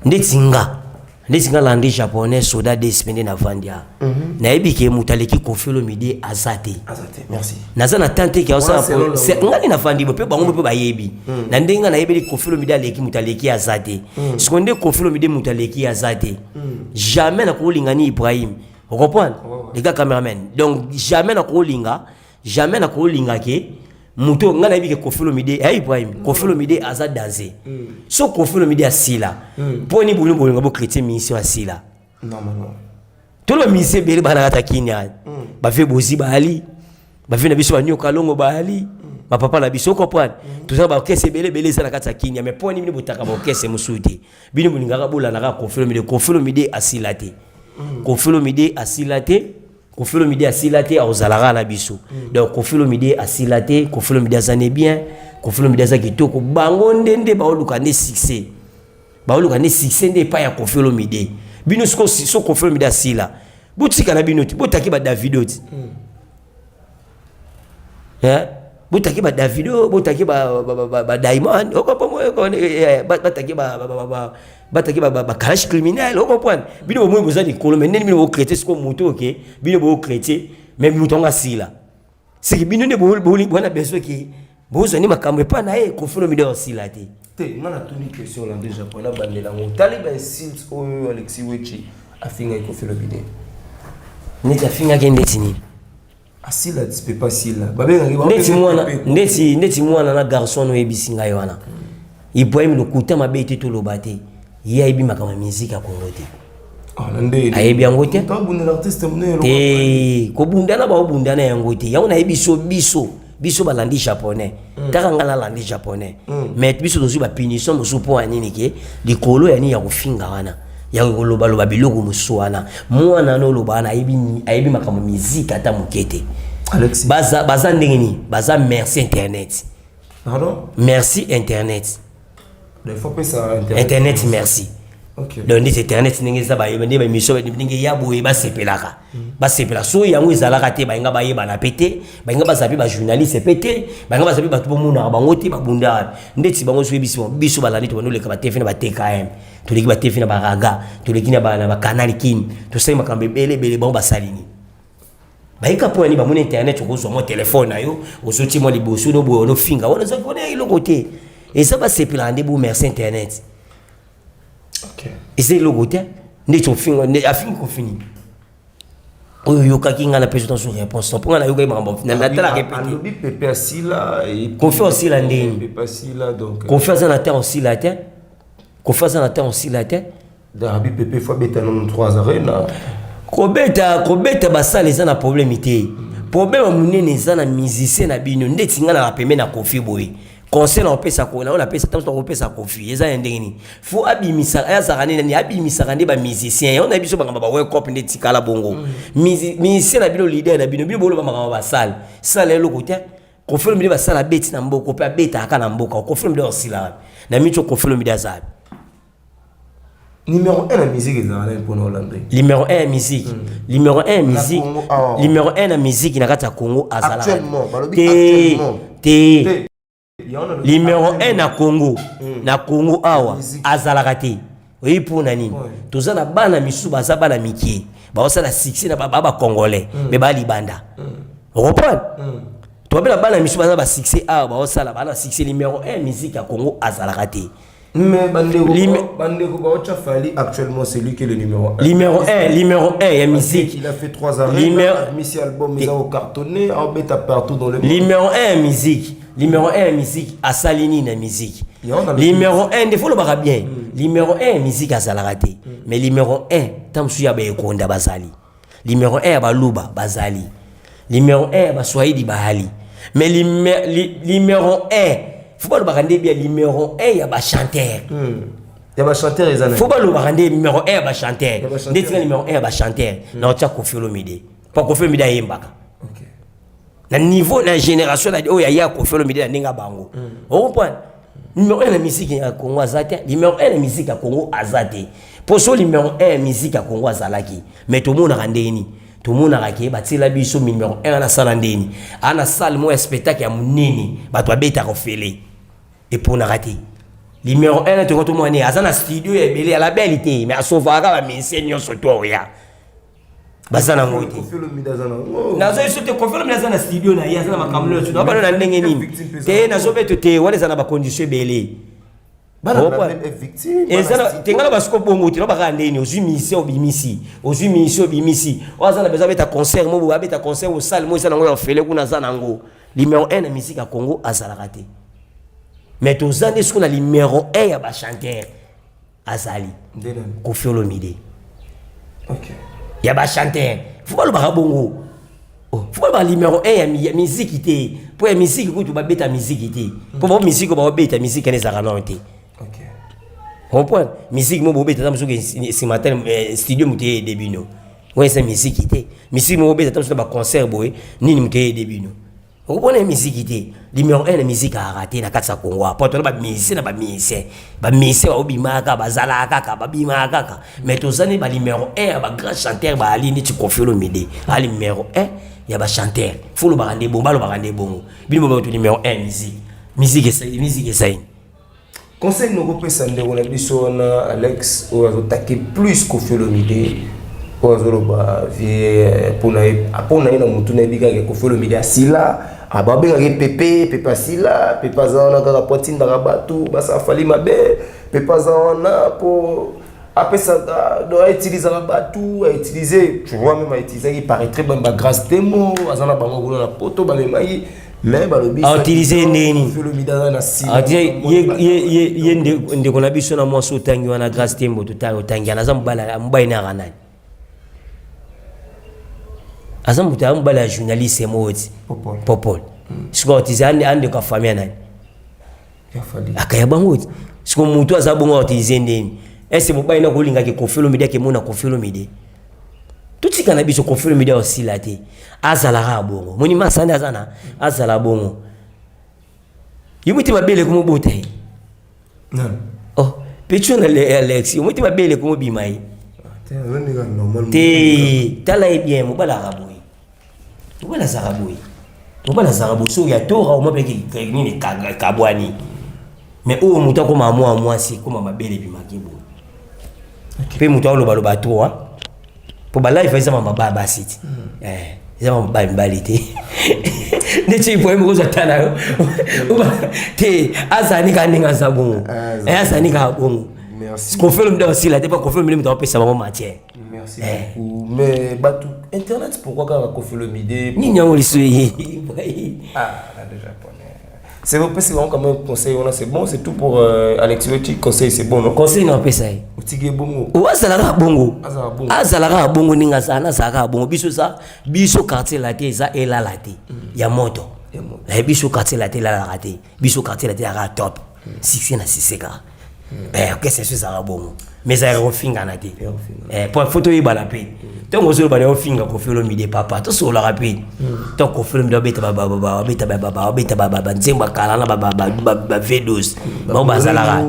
Ndeti nga Landry Japonais, soda despe nde navandi awa, nayebi ke moto aleki Kofi Olomide aza te. Aza te, merci. Naza na temps te ke Wana selon aosala. Nga nde navandi bo mpe bango mpe bayebi na ndenge nga nayebeli Kofi Olomide aleki, moto aleki aza te. Sikoyo nde Kofi Olomide moto aleki aza te, jamais nakolinga ni Ibrahim, ocomprendre, les gars cameraman. Donc jamais nakolinga, jamais nakolinga ke moto nga nayebi ke Kofi Olomide ya Ibrahim, Kofi Olomide aza danger. So Kofi Olomide asila, mpo ni boni bolinga bochrétien mission asila? Normalement. Tolo bamusicien ebele bana kata kini aya, bavie bozi baali, bavie na biso banyoka longo baali, bapapa na biso, ocomprendre. Toza baorchestre ebele ebele eza na kati ya Kinia, mais mpo nini bino botaka baorchestre mosusu te? Bino bolingaka bolandaka Kofi Olomide. Kofi Olomide asila te, Kofi Olomide asila te, Kofi Olomide asila te, akozalaka na biso. Donc Kofi Olomide asila te, Kofi Olomide aza ne bien, Kofi Olomide aza kitoko. Bango nde baoluka nde succès, baoluka nde succès nde epai ya Kofi Olomide. Bino siko so Kofi Olomide asila, botika na bino te, botaki badavido ti. Eh? Botaki badavido, botaki badiamond, bataki bataki bakalash criminel, ocomprendre. Bino bomoi boza likolo, mais ndeni bino bocrétie siko moto oke bino bocrétie, mais moto yango asila, seke bino nde bona besoin ke bozwa nde makambo epai na ye. Kofi Olomide osila te. Te, nga natuni question na déjà po nabandela yango. Otali bainsulte oyo Alexis Wechi afingaki Kofi Olomide? Neti afingaki ndeti nini? Asila ti pepe asila, babengaki. Ndeti mwana, ndeti mwana na garçon oyebisi ngai wana Ibrahim, lokuta mabe te, toloba te, ye ayebi makambo ya miziki ya Kongo te. Ayebi yango te. Abundela artiste monene. Te, kobundana baobundana yango te. Yango nayebi so biso balandi Japonais kaka, ngai nalandi Japonais, mais biso tozwi bapunition mosusu mpo ya nini? Ke likolo ya nini? Ya kofinga wana, ya kolobaloba biloko mosusu wana. Mwana wana oloba wana ayebi makambo miziki ata moke te. Alexis. Baza ndenge nini? Baza merci internet. Pardon? Merci internet. Il faut pesa internet. Internet merci. Donc ndeti internet ndenge eza, bayeba nde baémission ndenge ya boye, basepelaka, basepela. So yango ezalaka te, balinga bayebana mpe te, balinga bazala mpe bajournaliste mpe te, balinga bazala mpe bato bomonaka bango te. Babunda ndeti bango so yebisi biso balandi to bandoleka batv na baTKM, toleki batv na baraga, toleki na bacanal Kini, tosali makambo ebele ebele. Bango basali nini? Bayika mpo yani bamoni internet, okozwa mwa telefone na yo, ozotie mwa liboso no boye, onofinga wana, ozaki wana eloko te. Eza basepelaka nde bo merci internet. Eza eloko te. Ndeti ofinga, afingi kofini oyo oyokaki ngai napesi tanso réponse mpo ngai nayokaki makambo natalaka. Alobi pepe asila. Kofi osila ndeni? Pepe asila donc. Kofi aza na temps osila te, Kofi aza na temps osila te. Darabi Pepe faut abeta nano 3 arena. Kobeta, kobeta basala eza na problème te. Problème ya monene eza na musicien na bino. Ndeti nga na pembe na Koffi boye. Conseil na opesa ko na opesa tango kopesa Koffi eza ya ndenge nini? Faut abimisa azaka nini nani abimisaka nde ba musicien. On a biso bangamba ba wake up nde tikala bongo. Musicien na bino, leader na bino, bino bolo ba makambo ba sala. Sala eloko te. Koffi Olomide basala beti na mboka pe abetaka na mboka. Koffi Olomide osila. Na micho Koffi Olomide azali. Numéro 1 na musique ezala nani mpona Hollande? Numéro 1 ya musique. Numéro 1 ya musique. Congo, awa. Numéro 1 na musique na kati ya Congo azalaka. Actuellement, balobi Te, actuellement. te. Te. Yango nalobi Numéro 1 actuellement. na Congo. Na Congo awa Musique. azalaka te. Oyebi mpona nini? Toza na bana misusu baza bana mike. Baosala succès na ba congolais, mais ba libanda. Comprendre? Tobela bana misusu baza ba succès awa baosala bana succès. Numéro 1 musique ya Congo azalaka te. Mais bandeko, bandeko baocha Fally, actuellement c'est lui qui est le numéro 1. Numéro 1, numéro 1 ya musique. Il a fait 3 arènes, Missi album, ils ont cartonné, a partout dans le monde. Numéro 1 ya musique. Numéro 1 ya musique asali nini na musique? Yango na Numéro 1 nde folobaka bien. Numéro 1 ya musique azalaka te. Mais numéro 1 ta mosusu ya baekonda bazali. Numéro 1 ya baluba bazali. Numéro 1 ya baswahili bazali. Mais numéro 1 faut balobaka nde bien numéro 1 ya bachanteur. Ya bachanteur eza na Faut balobaka nde numéro 1 ya bachanteur. Ya bachanteur. Nde tika numéro 1 ya bachanteur na otia Koffi Olomide. Po Koffi Olomide ayembaka. Na niveau na génération na oyo ya Koffi Olomide na ndenge ya bango. Ocomprendre? Numéro 1 na musique ya Congo aza te. Numéro 1 na musique ya Congo aza te. Po so numéro 1 ya musique ya Congo azalaki. Mais tomonaka ndenge nini? Tomonaka ke batiela biso numéro 1 na sala ndeni. Ana salle mo ya spectacle ya monene, bato babetaka ofele. Eponaka te. Numéro 1 tongo tomona ne aza na studio ya ebele ya label te, mais asovaka ba musicien nyonso to oya. Baza nango te. Koffi Olomide aza nango. Nazoyeso te. Koffi Olomide aza na studio na ye, aza na makambo nyonso. Nabano na ndenge nini? Victime mpe Te eza. nazobeto te, wana eza na bacondition ebele. Bana Opa. label est victime. Eza na tengala basiko bongo te. Nobaka ndeni ozwi musicien obimisi, ozwi musicien obimisi oyo aza na besoin abeta concert mo boye, abeta concert osale mo eza nango ya ofele kuna aza nango. Numéro 1 na musique ya Congo azalaka te. Mais toza nde sikoyo na numéro 1 ya bachanteur azali. Nde nani? Koffi Olomide. Ya bachanteur faut balobaka bongo. Oh, faut balobaka numéro 1 ya musique te, mpo ya musique kutu babeta musique te, mpo bao musique oyo baobeta musique wana ezalaka nano te. Comprendre? Musique mo bobeta ata mosuku instrumental, studio moto eyede bino, wana eza musique te. Musique mo bobeta ata mosuku na baconcert boye nini, moto eyede bino, okopona musique te. Numéro 1 na musique ayaka te na kati ya Congo, po tona bamusicien na bamusicien, bamusicien baobimaka, bazalaka kaka, babimaka kaka. Mais toza nde banuméro 1 ya bagrand chanteur baali neti Koffi Olomide ali numéro 1 ya bachanteur. Faut lobaka nde bongo, balobaka nde bongo. Bino bobato numéro 1 musique, musique esai, musique esai. Conseil nokopesa ndeko na biso wana Alex oyo azotake plus Koffi Olomide, oyo azoloba vie mpona ye na motu nayebi kaka Koffi Olomide asila, babengaki Pepe, Pepe asila, Pepe aza wana kaka po atindaka bato basala Fally mabe, Pepe aza wana po apesaka do autilisaka bato, autiliser, tu vois, même autilisaki paraîtrait bagrâce temo aza na bango kuna na poto bamemaki, mais balobi Autiliser nini? Koffi Olomide aza na sila. Ye ndeko na biso na mwasi otangi wana, Grâce Tembo, totangi, otangi wana aza mobali, mobali naka nani? Aza moto ya mobali ya journaliste moko ti. Popol. Popol. Sikoyo autiliser andeko ya famille ya nani? Ya Fally. Akaya bango ti. Sikoyo motu aza bongo autiliser ndeni ese mobali na kolingaki Koffi Olomide akemona Koffi Olomide. Totika na biso Koffi Olomide osila te, azalaka bongo. Moni masande aza na azala bongo, ye moti mabele komobota ye. Nani? Oh, pecho na Alex, omoti mabele komobima ye. Te, aza ndenge normal. Te, tala ye bien, mobali aka boye, mobali azalaka boye, mobali azalaka boye. Soki ya tora omwa mpe nini ekabwani, mais oyo moto akoma mwa mwasi ekoma mabele ebimaki boye mpe moto alobaloba trop mpo balive eza mama baya basi ti. Eza mama baya mibali te, neti poye moko ozwa tala yo te. Azali kaka ndenge aza bongo. Azali kaka bongo. Merci. Koffi Olomide osila te, mpo Koffi Olomide moto akopesa bango matière. Merci beaucoup. Mais bato internet, pourquoi kaka Koffi Olomide? Nini yango liso ye? Ah, na déjà japonais. C'est vrai, c'est quand même conseil, on a c'est bon, c'est tout pour euh, Alex Weti, conseil c'est bon, non? Conseil na opesa ye. Otiki bongo. O azalaka bongo. Azalaka bongo ndenge azala na azalaka bongo biso za biso quartier la te eza elala te mm. ya moto. Na biso quartier la te elalaka te. Biso quartier la te yaka top. Mm. Succès na succès kaka. Mm. Eh, orchestre so ezalaka bongo. Mais ezalaka kofingana te. Eh, po faut toyebana mpe. Ntango ozoloba na ofinga Koffi Olomide papa, tosololaka mpe. Ntango Koffi Olomide abeta babeta babeta banzembo ya kala na ba V12 bango bazalaka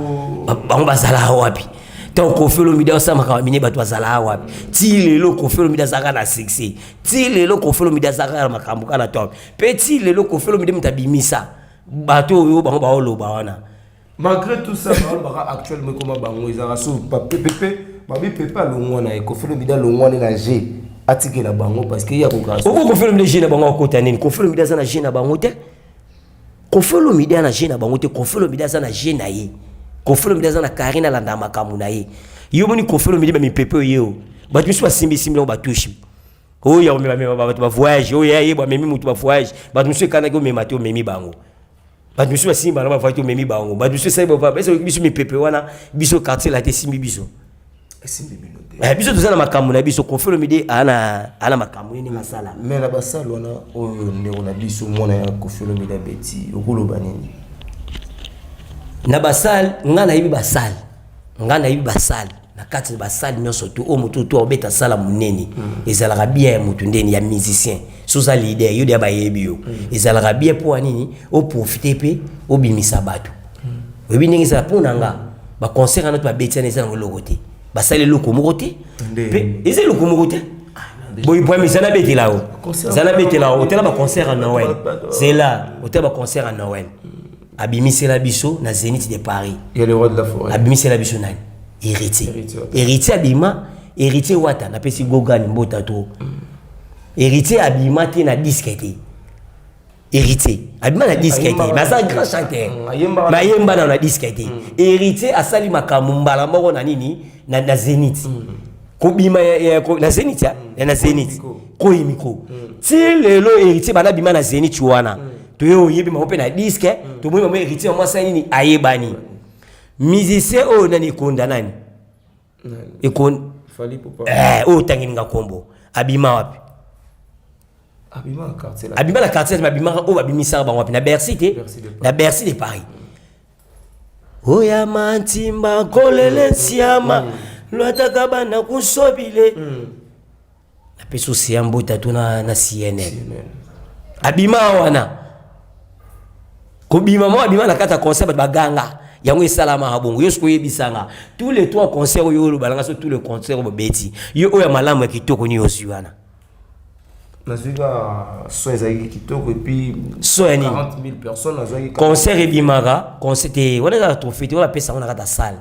bango bazalaka wapi? Ntango Koffi Olomide asala makambo mine bato bazalaka wapi? Ti lelo Koffi Olomide azalaka na succès. Ti lelo Koffi Olomide azalaka na makambo kaka na top. Mpe ti lelo Koffi Olomide moto abimisa bato oyo bango baoloba wana. Malgré tout ça, balobaka actuellement ekoma bango ezalaka so pepe babi pepe alongwa na ye Koffi Olomide alongwa nde na g atikela bango parce que ye akokaka oko Koffi Olomide g na bango akota nini? Koffi Olomide aza na g na bango te. Koffi Olomide aza na g na bango te. Koffi Olomide aza na g na ye. Koffi Olomide aza na Karine alanda makambo na ye. Yo moni Koffi Olomide ba mipepe oyo ye bato misusu basimbisimbi yango batushe oyo ya komemamema bato bavoyage oyo ya ye bamemi moto bavoyage bato mosusu ekanaki omema te omemi bango bato mosusu basimbi bango bavoyage te omemi bango bato mosusu esali bapesa biso mipepe wana biso quartier la te esimbi biso eh, biso toza na makambo na biso Koffi Olomide ana makambo ye ndenge asala mais na basale wana oyo ndeko na biso mwana ya Koffi Olomide abeti okoloba nini na basale ngai nayebi basale ngai nayebi basale na kati na basale nyonso tu oyo motu to obeta sala monene mm. ezalaka bien ya motu ndeni ya musicien so oza leader yo deya bayebi yo mm. ezalaka bien mpo ya nini oprofite mpe obimisa bato mm. oyebi ndenge ezala mpo na nga baconcert wana to babeti wana eza nango eloko te basali eloko moko te mpe eza eloko moko te boye boye eza nabetela yo eza nabetela yo otala baconcert ya noël zela otala baconcert ya noël abimisela biso na Zénith de Paris. Il y a le roi de la forêt. Abimisela biso nani? Héritier. Héritier abima, Héritier Wata na pesi Gogan mbota to. Mm. Héritier abima te na disque te. Héritier abima na disque te, mais aza grand chanteur. Mm, mais ayemba na na disque te. Mm. Héritier asali makambo mbala moko na nini? Na, na Zénith. Mm. Kobima ya, ya, na Zénith ya, mm. na Zénith. Koyi micro. Mm. Ti lelo Héritier bana bima na Zénith wana. Mm. Toye oyebi bango mpe na disque mm. Tomoni bango héritier yango asali nini ayebani musicien oyo nani ekonda nani oyo otangeli nga kombo abima wapi abima na quartier abimaka oyo babimisaka bango wapi na Bercy te na Bercy de Paris oya mantimba kolele nsiama lwataka bana kusobile napesi oseya mbota to na, na cnn abima wana kobima mo abima na kati ya concert bato baganga yango esalamaka bongo yo soki oyebisanga tous les trois concert oyo oloba nanga so tous les concert oyo bobeti yo oyo ya malamu ya kitoko nini ozwi wana nazwi ka son ezalaki kitoko epuis son ya nini 40 000 personnes nazwaki concert ebimaka concert te wana ezaka trophée te wana bapesa yango na kati ya salle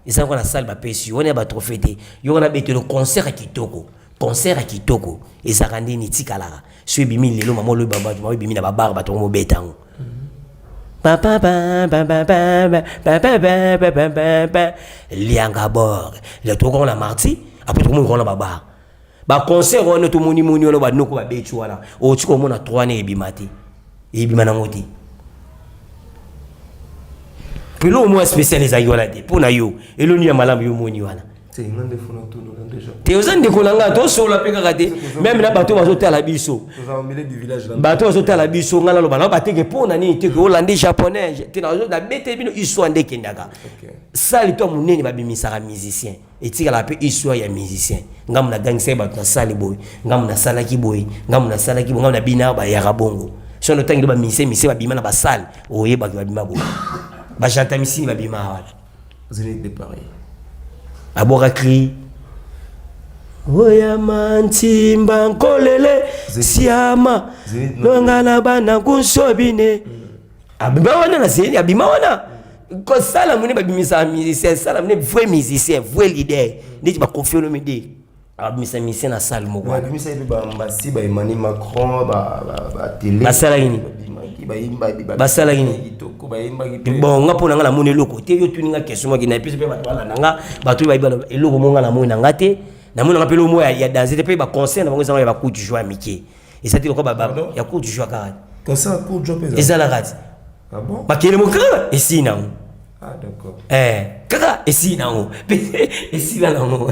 eza yango na salle bapesi yo wana ya batrophée te yo wana betelo concert ya kitoko concert ya kitoko ezalaka ndeni etikalaka so ebimi lelo mama olobi bato mama ebimi na babar bato yango mobeta yango lianga bor tokokango na marti apres tokomoni kona babar baconcert wana tomonimoni wana banoko babeti wana okoki komona 3 ne ebima te ebima nango te eloko moko ya spécial ezalaki wana te mpo na yo eloni ya malamu yo omoni wana te oza ndeko na ngai tosolola mpe kaka te meme na bato bazotala biso bato bazotala biso ngai naloba na bateke mpo na nini te ke olandi japonais te nabeteli bino histoire nde ekendaka sali to monene babimisaka musicien etikalaka mpe histoire ya musicien ngambo nagangisaki bato nasali boye ngambo nasalaki boye ngambo nasalaki boye ngambo nabina bayaka bongo so notangeli bamusicien musicien babima na basale oyebaki babima boye bajanta misini babima wana Zénith de Paris abwaka cri oyama ntimba nkolele siama nonga na bana kunsobine abima wana na zeni abima wana kosala mone babimisaka musicien sala mone vrai musicien vrai leader ndeti bakofi olomide abimisa musicien na salle moko babimisa ye bambasi ba Emmanuel Macron batele basalaki nini basalaki nini bon nga mpo na nga namoni eloko te yo tuni nga question moki na epesi mpe bato balanda nga bato oyo bayebi eloko mo nga namoni na nga te namoni na nga mpe eloko mo ya danse te mpe baconcert na bango ezanga ya bacourte joie ya mike eza te lokola ya courte joie kaka ezalaka ti. Ah bon? Makelele moko kaka esili nango. Ah d'accord. Eh, kaka esili nango. Esila nango.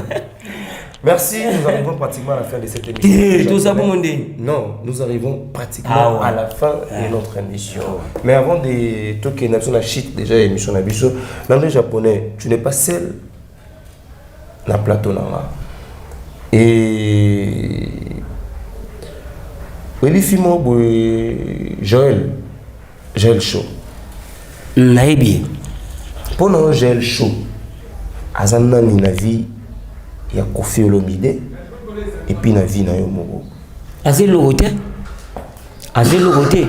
Merci, nous arrivons pratiquement à la fin de cette émission. Eh, tout ça pour mon dé. Non, nous arrivons pratiquement Ah ouais. à la fin de notre émission. Mais avant de toquer la chute déjà émission na biso, l'anglais japonais, tu n'es pas seul na plateau na nga. Et oyebi film moko boye Joël Joël Show. Nayebi ye. Mpo na yo Joël Show aza nani na vie ya Koffi Olomide et puis na vie na yo moko? Aza eloko te. Aza eloko te.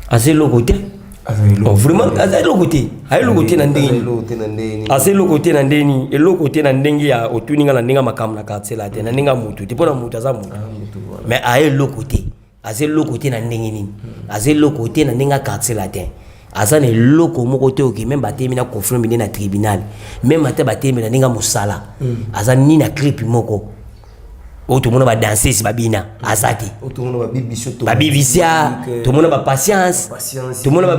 Aza eloko te. Oh, vraiment aza eloko te. Aza eloko te na ndenge nini? Eloko te na ndenge nini? Aza eloko te na ndenge nini? Eloko te na ndenge ya otuni nga na ndenge ya makambo na quartier la te, na ndenge ya motu te, mpo na motu aza motu. Mais aza eloko te. Aza eloko te na ndenge nini? Aza eloko te na ndenge ya quartier latin. Aza na eloko moko te oke même batemi na Koffi Olomide na tribunal, même ata batemi na ndenge ya mosala. Aza ni na clip moko oyo tomona ba danseuse babina, aza te. Oyo tomona ba bibisio, ba bibisia, tomona ba patience, Patience, tomona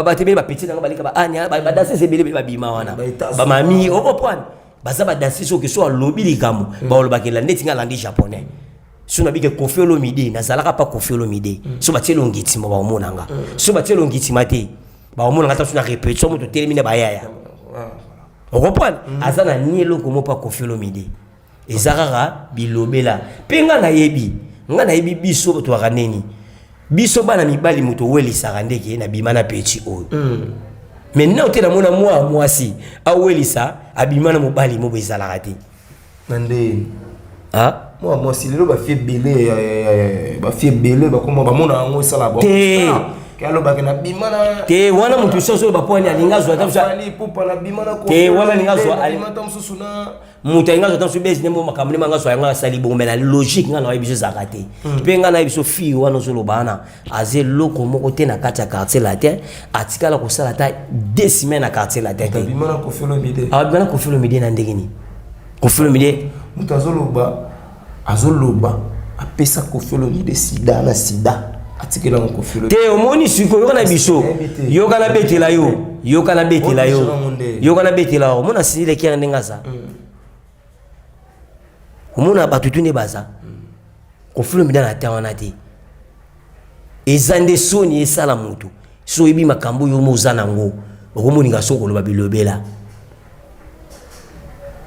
batemi ba petit nanga baleka ba anya, ba danseuse ebele ebele babima wana. Ba États-Unis. Ba mami, okoprendre. Baza ba danseuse oyo ke so alobi likambo, balobaka ndeti nga alandi japonais. So nabike Koffi Olomide, nazalaka pa Koffi Olomide. So batie elongi ntima baomona nga. So batie elongi ntima te, baomona nga ta so na répétition moto telemi na bayaya. Okomprendre? Aza na ni eloko moko pa Koffi Olomide. Eza kaka bilobela. Mpe nga nayebi, nga nayebi biso tozalaka nini. Biso bana mibali moto owelisaka ndeke na bima na petit oyo. Mais nao te namona mwa mwasi awelisa abima na mobali moko ezalaka te. Na nde. Ah? Mwa mwasi lelo ba fille ebele, ya, ya, ya, ya, ba fille ebele bakoma bamona yango esala bango. Te. Ah, ke alobaka na bima na Te, wana moto mosusu oyo bapwani alinga azwa ata mosusu Afali, pupa na bima na Te, wana alinga azwa, na bima ata mosusu na moto alinga azwa ata mosusu bezi nde makambo nde manga azwa yango asali bongo, mais na logique nga na oyebi biso ezalaka te. Mpe nga nayebi biso fille wana ozoloba wana aza eloko moko te na kati ya quartier latin, atikala kosala ata 2 semaines na quartier latin te. Abima na Koffi Olomide. Abima na Koffi Olomide na ndenge nini? Koffi Olomide moto azoloba, azoloba apesa Koffi Olomide sida na sida atikela ngo Koffi Olomide. Te, omoni sikoyo yoka na biso. Nayebi te. Yoka na betela yo. Yoka na betela yo. Oyo biso nde. Yoka na betela yo. Omona Cindy Le Cœur ndenge aza. Omona bato tu nde baza. Koffi Olomide na temps wana te. Eza nde soni esala motu. So oyebi makambo oyo omo oza nango, okomoninga so koloba bilobela.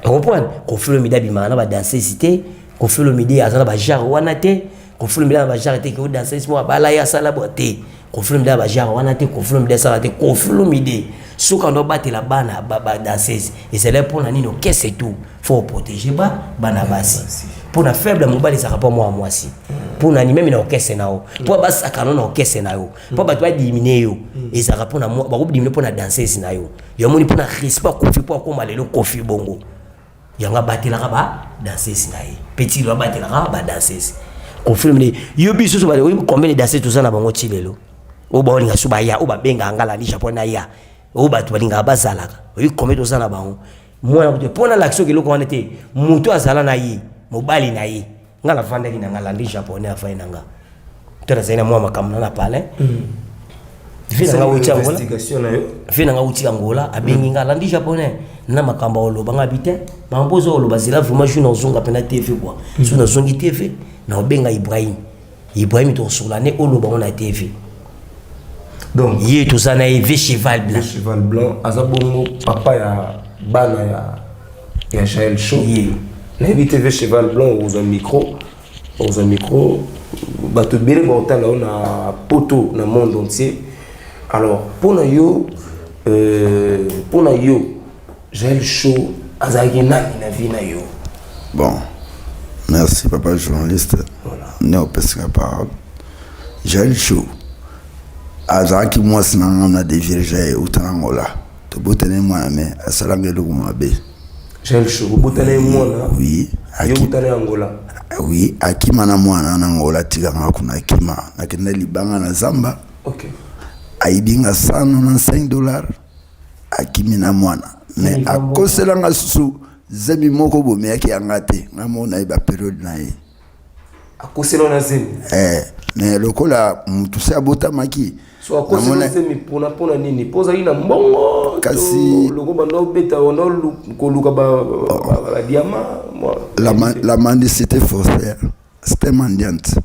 Comprendre? Koffi Olomide abimaka na ba danseuse te. Koffi Olomide aza na ba genre wana te. Koffi Olomide aza na ba genre te ke o danseuse moko abala ye asala bo te. Koffi Olomide aza na ba genre wana te. Koffi Olomide asala te. Koffi Olomide soki ando abatela bana ba danseuse ezali mpona nini? Okese tout faut protéger ba bana basi. Mpona faible ya mobali ezalaka mpo mwa mwasi. Mpona ni meme na okese na yo, mpo basakana na okese na yo, mpo bato badimine yo ezalaka mpona mwa, bakodimine mpona danseuse na yo. Yo moni mpona respect Koffi mpo akóma lelo Koffi bongo. Yango abatelaka ba danseuse na ye. Petit lo abatelaka ba danseuse. Koffi Olomide yo biso so ba oyebi combien de danseuse toza na bango ti lelo. Oyo baolinga so baya, oyo babengaka nga landi Japon na ya. Oyo bato balingaka bazalaka. Oyebi combien toza na bango. Mwana kutu mpo nalakisa soki eloko wana te, moto azala na ye, mobali na ye. Nga navandaki na nga landi japonais afai na nga. To nazali na mwa makambo na na palais. Vie na nga wuti Angola. Investigation na yo. Vie na nga wuti Angola, abengi nga landi japonais. Na makambo oloba nga bi te. Makambo ozo oloba zela vraiment jour nazonga pe na TV quoi. So nazongi TV, na obenga Ibrahim. Ibrahim tokosola ne oloba ngo na TV. Donc ye toza na ye V cheval blanc. V cheval blanc aza bongo papa ya bana ya Jael Show. Ye. Nayebi te V cheval blanc oza micro, oza micro bato ebele baotala yo na poto na monde entier. Alors mpona yo Jael Show azalaki nani na vie na yo? Bon, merci papa journaliste. Voilà. Ne opesika parole. Jael Show azalaki mwasi na nga na dévierge ye uta na Angola. Tobotani mwana me asalanga eloko mabe. Jael Show obotani ye mwana? Oui, Yo obotani Angola? Oui, akima na mwana na Angola, atikanga kuna akima. Nakenda libanga na zamba. Ok. Ayibi nga 195 $, akimi na mwana. Mais akoselanga susu zemi moko bomeyaki yanga te. Nga moko nayeba période na ye. Akosela na zemi? Mais lokola mutu se abotamaki. So akoseli zemi mpona mpona nini? Mpo ozali na mbongo? Kasi loko banda obeta banda koluka badiama. La mendicité forcée, c'était mendiante.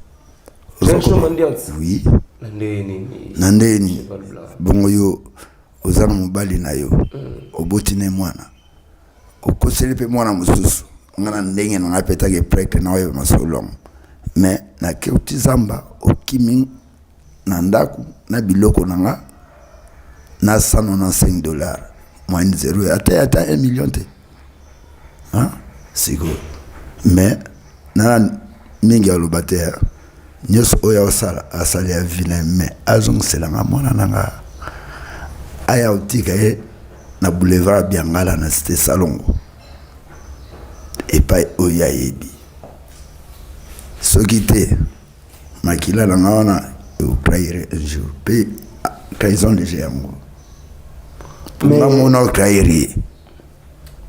Mendiante? Oui. Na ndenge nini? Na ndenge nini? Bongo yo oza na mobali na yo, oboti ne mwana, okoseli mpe mwana mosusu. Nga na ndenge na nga mpe taki prêtre na oyeba masolo yango, mais nakeuti zamba, okimi na ndako na biloko na nga na 195 $, moyenne zéro, ata 1 million te sikoyo. Mais nana mingi aloba te, nyonso oyo aosala asali ya vie na ye, mais azongiselanga mwana na nga. Aya otika ye na boulevard Biangala na cité Salongo, epai oyo ayebi. Soki te, makila na nga wana ekotrahir un jour, mpe trahison déjà yango nga mona otrahir ye.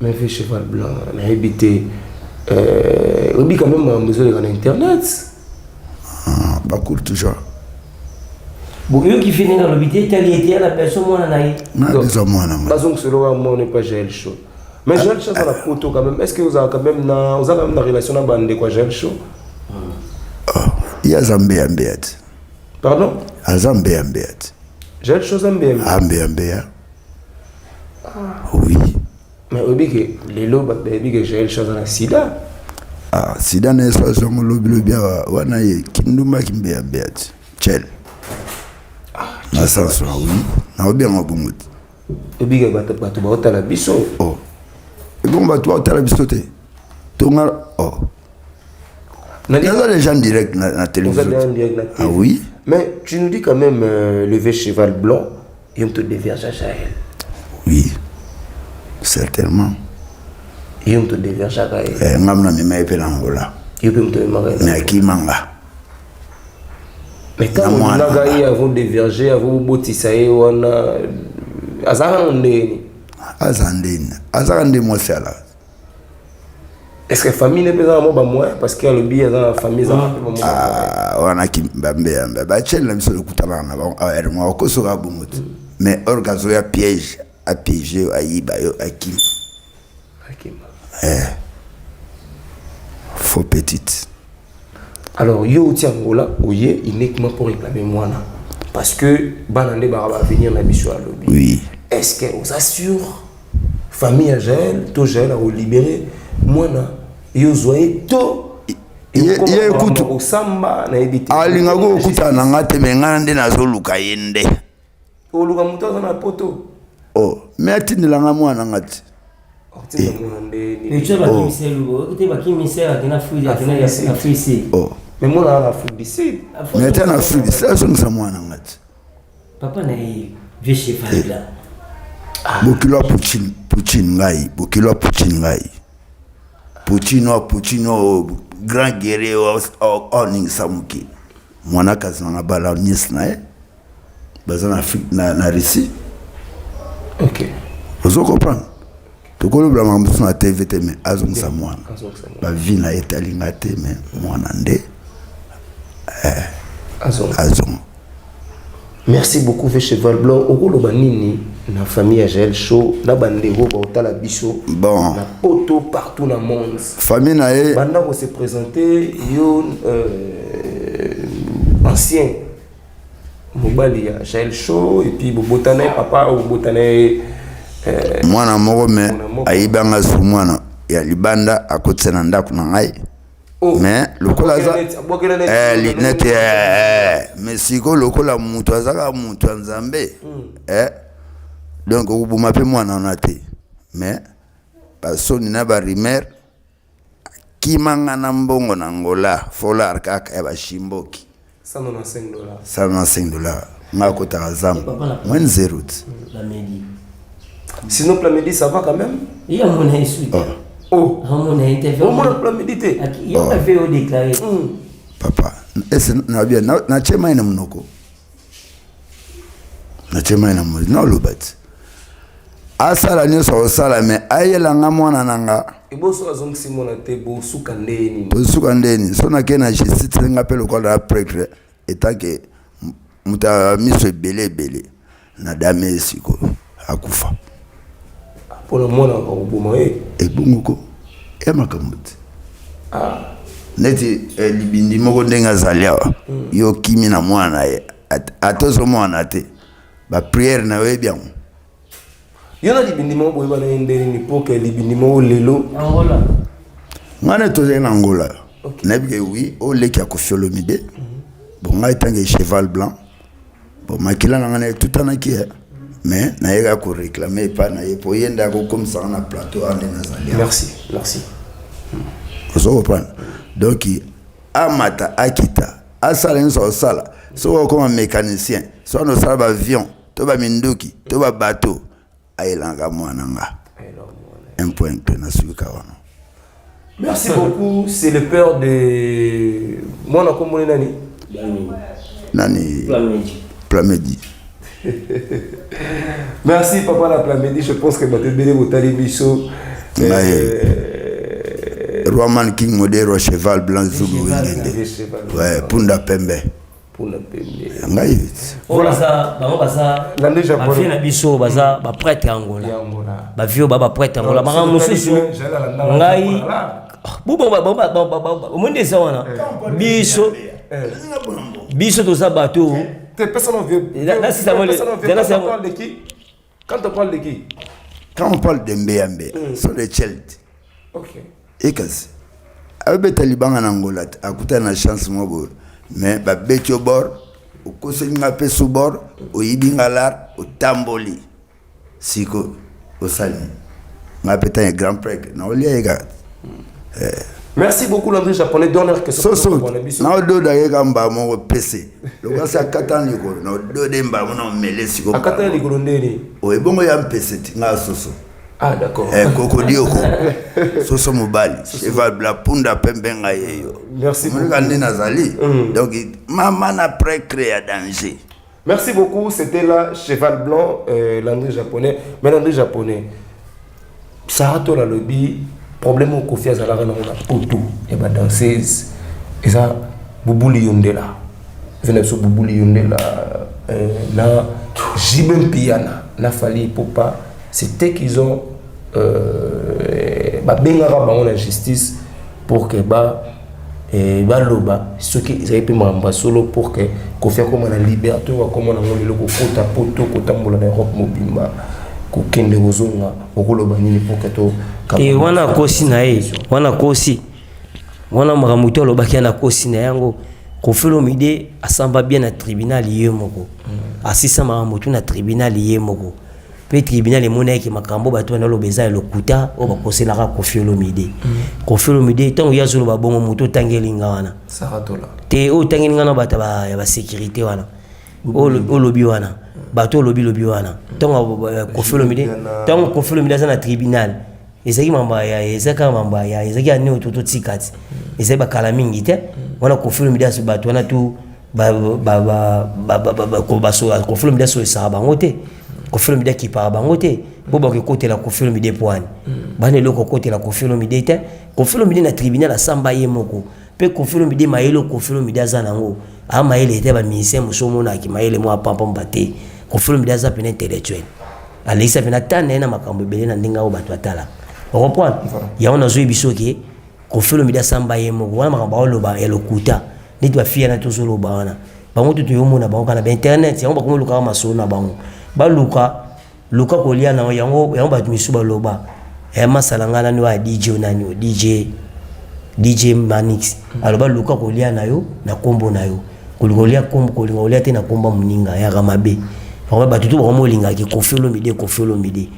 Mais vieux Cheval Blanc, nayebi te, oyebi quand même makambo ezoleka na internet. Ah, bacour toujours. Boyoki fi ndenge alobi te, etali ete ya na personne mwana na ye. Nga besoin mwana nga. Bazongiselo wa mwana epa Jael Show. Mais Jael Show aza na poto quand même. Est ce que ozala quand même na oza quand même na relation na bandeko ya Jael Show? Ye aza mbeya mbeya te. Pardon? Aza mbeya mbeya te. Jael Show aza mbeya? Ambeya mbeya, oui. Mais oyebi ke lelo bato bayebi ke Jael Show aza na sida. Ah, sida na ye so azwango lobilobi awa wana, ye kindumbaki mbeya mbeya te, chel na sens wana, oui, naobianga bongo te. Oyebi ke bato baotala biso. Oh, ebongo bato baotala biso te, tonga oh. Naza déjà en direct na télévision. Direct na. Ah oui. Mais tu nous dis quand même, le vieux Cheval Blanc, yo moto dévierge Jael? Oui, certainement. Yo moto déviergeaka ye? Eh, ngam na mema ye mpe na Angola. Yo mpe moto memaka ye? Mais akimanga. Mais ntango olingaka ye, avant dévierger, avant bobotisa ye wana, azalaka nano ndeni? Aza ndeni, azaka nde mwasi ala. Est ce que famille ne mpe eza na mwa bamoyen? Parce que alobi aza na famille, eza mpe bamoyen. Wana bambeyambe batieli na biso lokutanaka na bango awa ere moko akosoka bongo te, mais or kazoya piège, apiége yo, ayiba yo, akima. Akima. Eh. Faux petite. Alors yo outi Angola, oye uniquement pour réclamer mwana, parce que bana nde baka bavenir na biso, alobi. Oui. Est ce que oza sûr famille ya Jael to Jael akolibere mwana yo ozwa ye to Ye kutu osamba? Nayebi te. Alingaki kokutana na nga te, me ngai nde nazoluka ye nde. Oluka moto aza na poto? Oh, me atindelanga mwana nga te. Otinda mwana nde nini? Ejo bakimiselu te, bakimiselu akenda Afrique. Oh. Mais mwana aza na Afrique du Sud. Me ata na Afrique du Sud, azongisa mwana nga te. Papa na ye, vieux Cheval Blanc. Bokilo ya Poutine, Poutine ngai, bokilo ya Poutine ngai, Poutine oyo, Poutine oyo, grand guerrier oyo oningisa mokili. Mwana kasi nanga bala niece na ye, baza na Afrique, na Russie. Ozo comprendre, tokolobela makambo mosusu na TV te, mais azongisa mwana. Azongisa mwana. Bavie na ye etalinga te, mais mwana nde. Azonga. Azonga. Merci beaucoup, vieux Cheval Blanc. Okoloba nini na famille ya Jael Show, na bandeko baotala biso Bon. na poto, partout na monde? Famille na ye. Banda kose présenter yo, ancien mobali ya Jael Show, et puis bobotana ye, papa oyo bobotana ye mwana moko, me Mwana moko. Ayibanga su mwana ya libanda, akotisa na ndako na ngai. Oh. Mais lokola aza Abwakela neti. Neti mais sikoyo lokola moto azaka moto ya Nzambe, donc okoboma mpe mwana wana te. Mais basoni na barumeur, akimanga na mbongo na Ngola, folar kaka ya bashimboki. 195 $. 195 $, nga akotaka zamba moins zéro te. Plamedi. Sinon Plamedi, ça va quand même? Ye amona ye suite. Oh. Amona interview. Omona Plamedi te? Ye afe o déclaré. Papa, ese nabia natie mai na monoko, natie mai na monoko, naoloba ti asala nyonso akosala, me ayelanga mwana na nga. Eboso azongisi mwana te, bosuka nde nini? Bosuka ndeni? So nakei na justice, nga mpe lokola na prêtre etant que Moto ya miso ebele ebele na dame ye sikoyo akufa. Mpona mwana akoboma ye. Ebongo ko ya makambo te. Ah. Neti eh, libindi moko ndenge azali awa yo okimi na mwana na ye, ata ozomwana te, baprière na yo oyebi yango. Yo na libindi moko boyebana ye nde nini mpo ke libindi moko lelo? Angola. Ngai na tozali na Angola. Nayebi ke oui, oyo leki ya Koffi Olomide. Bon, ngai ntange cheval blanc, bon, makila na ngai na etutanaki ye, mais nayekaka koréclamer epai na ye mpo ye nde akokomisaka na plateau awa nde nazali awa. Merci, merci. Ozo comprendre? Donc amata, akita, asala nyonso akosala, soki okoma mécanicien, soki wana osala baavion to baminduki to babateau, ayelanga mwana nga un point mpe nasuka wana. Merci beaucoup. C'est le père de mwana, kombo nani? Nani? Plamedi. Merci papa la Plamedi. Je pense que bato ebele botali biso. Ngai Roman King Modero, cheval blanc Zulu Wengende. Ouais, punda pembe. Mpona pembe. Ngai. Oyo baza bango, baza Landry Japonais. bavieux na biso, baza baprêtre ya Angola. Ya Angola. Bavieux ba baprêtre ya Angola, makambo mosusu ngai omoni eza wana, biso toza bato. Personne vieux. Là, c'est ça, moi, Quand on parle de qui? Quand on parle de qui? Quand on parle de Mbeya Mbeya, sont les Celt. Ekasi abeta libanga na Angola te, akutana na chance moko boye, mais babeti yo bord, okoseli nga mpe su bord, oyibi nga lar, otamboli siko osali nga mpe tange grand prêtre naolia ye kaka. Merci beaucoup Landry Japonais. Dernière question. Soso naododa ye ka mbaa moko pese lokasi akata likolo, naodode mbaa mo naomele siko. Akata likolo ndeni? Oyo ebongo ya mpese ti nga soso. Ah d'accord. Eh, kokodioko soso mobali, cheval blanc, punda pembe, ngai yeyo. Merci. Monika nde nazali, donc mama na prêtre ya danger. Merci beaucoup. C'était là Cheval Blanc, Landry Japonais. Mais Landry Japonais, Sarah Tola lobi, problème au Kofi azalaka na poto ya ba danseuse. Et ça, Boubouli Yondela. Venez sur Boubouli Yondela, na JB Mpiana, na Fally Ipupa. C'était qu'ils ont babengaka bango na justice pour que ba baloba soki ezali mpe makambo ya solo, pour que Kofi akóma na liberté oyo akóma nango lelo, kokota poto, kotambola na Europe mobimba, kokende kozonga. Okoloba nini pour que to Te, wana akosi na ye, wana akosi wana, makambo to alobaki wana akosi na yango. Koffi Olomide asamba bien na tribunal ye moko, asisa makambo tu na tribunal ye moko, mpe tribunal emonaki makambo bato wana oloba eza ya lokuta oyo bakoselaka Koffi Olomide. Koffi Olomide, ntango ye azoloba bongo, moto otangeli nga wana Saratola. Te, oyo otangeli nga na bato ya basécurité wana, oyo olobi wana, bato olobi lobi wana, ntango Koffi Olomide, ntango Koffi Olomide aza na tribunal, ezalaki mambo ya, eza kaka mambo ya, ezalaki ya nini, totika ti ezali bakala mingi te wana. Koffi Olomide, bato wana tu Koffi Olomide asolisaka bango te, Koffi Olomide akipaka bango te, mpo bakekotela Koffi Olomide poani bana eloko okotela Koffi Olomide te. Koffi Olomide na tribunal asamba ye moko, mpe Koffi Olomide, mayele Koffi Olomide aza nango, aa mayele te. Bamusicien mosusu omonaki mayele mwa pampamba te. Koffi Olomide aza pene intellectuel, alekisa mpena ta na ye na makambo ebele na ndenge oyo bato batalaka, ocomprendre yango. Nazoyebi soki Koffi Olomide asamba ye moko wana, makambo aoloba ya lokuta neti bafille wana tozoloba wana, bango to toyomona bango kaka na bainternet, yango bakomi olukaka masolo na bango, baluka luka kolia na yango. Yango bato misusu baloba ya masala ngai nani oyo DJ nani oyo DJ Manix aloba: luka kolia na yo na nkombo na yo, kolinga kolia kombo, kolinga kolia te na nkombo ya moninga yaka mabe. Bato to bakomi olingaki Koffi Olomide, Koffi Olomide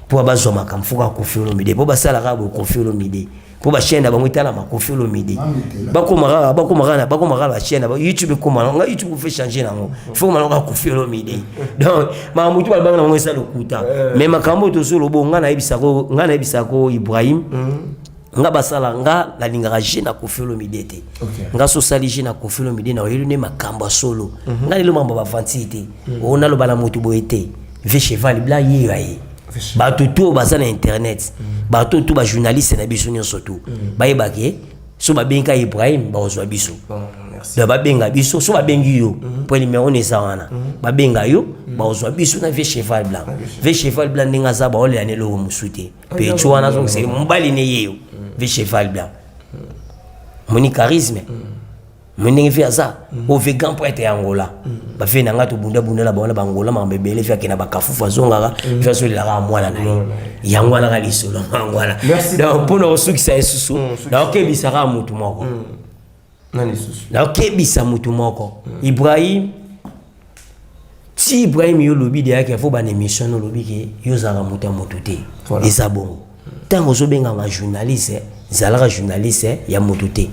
mpo bazwa makambo foka Koffi Olomide, mpo basalaka boye Koffi Olomide, mpo bachaîne na bango etalama Koffi Olomide, bakoma kaka bachaîne na bango YouTube, ekoma nga YouTube ofe change nango, faut koma kaka Koffi Olomide. Donc makambo tu balobanga nango eza lokuta, mais makambo oyo tozoloba, nga nayebisako Ibrahim, nga basala nga nalingaka je na Koffi Olomide te. Nga so osali je na Koffi Olomide na oyeli nde makambo ya solo. Nga lelo makambo ya bavanti te, oyo naloba na motu boye te. Ve cheval blanc ye ya ye, bato to baza na internet, bato to bajournaliste na biso nyonso tu bayebake. So babengi ka Ibrahim, bakozwa biso. Donc babenga biso, so babengi yo mpo numéro na eza wana, babenga yo, bakozwa biso na vieux Cheval Blanc. Vieux Cheval Blanc ndenge aza, baolela na eloko mosusu te. Mpe ti wana azongiseli mobali ne ye yo, vieux Cheval Blanc. Moni charisme, moni ndenge vieux aza oyo, vieux grand prêtre ya Angola. Bavieux na ngai, tobundabunda na bango na Bangola, makambo ebele. Vieux akenda bakafufu, azongaka, vieux azolelaka mwana na ye. Yango wana ka lisolo yango wana. Donc mpona kosukisa ye susu, naokebisaka motu moko. Naokebisa motu moko, Ibrahim. Ti Ibrahim, yo olobi deyaki fo bana émission, olobi ke yo ozalaka moto ya motu te. Eza bongo. Ntango ozobengama journaliste, zalaka journaliste ya motu te.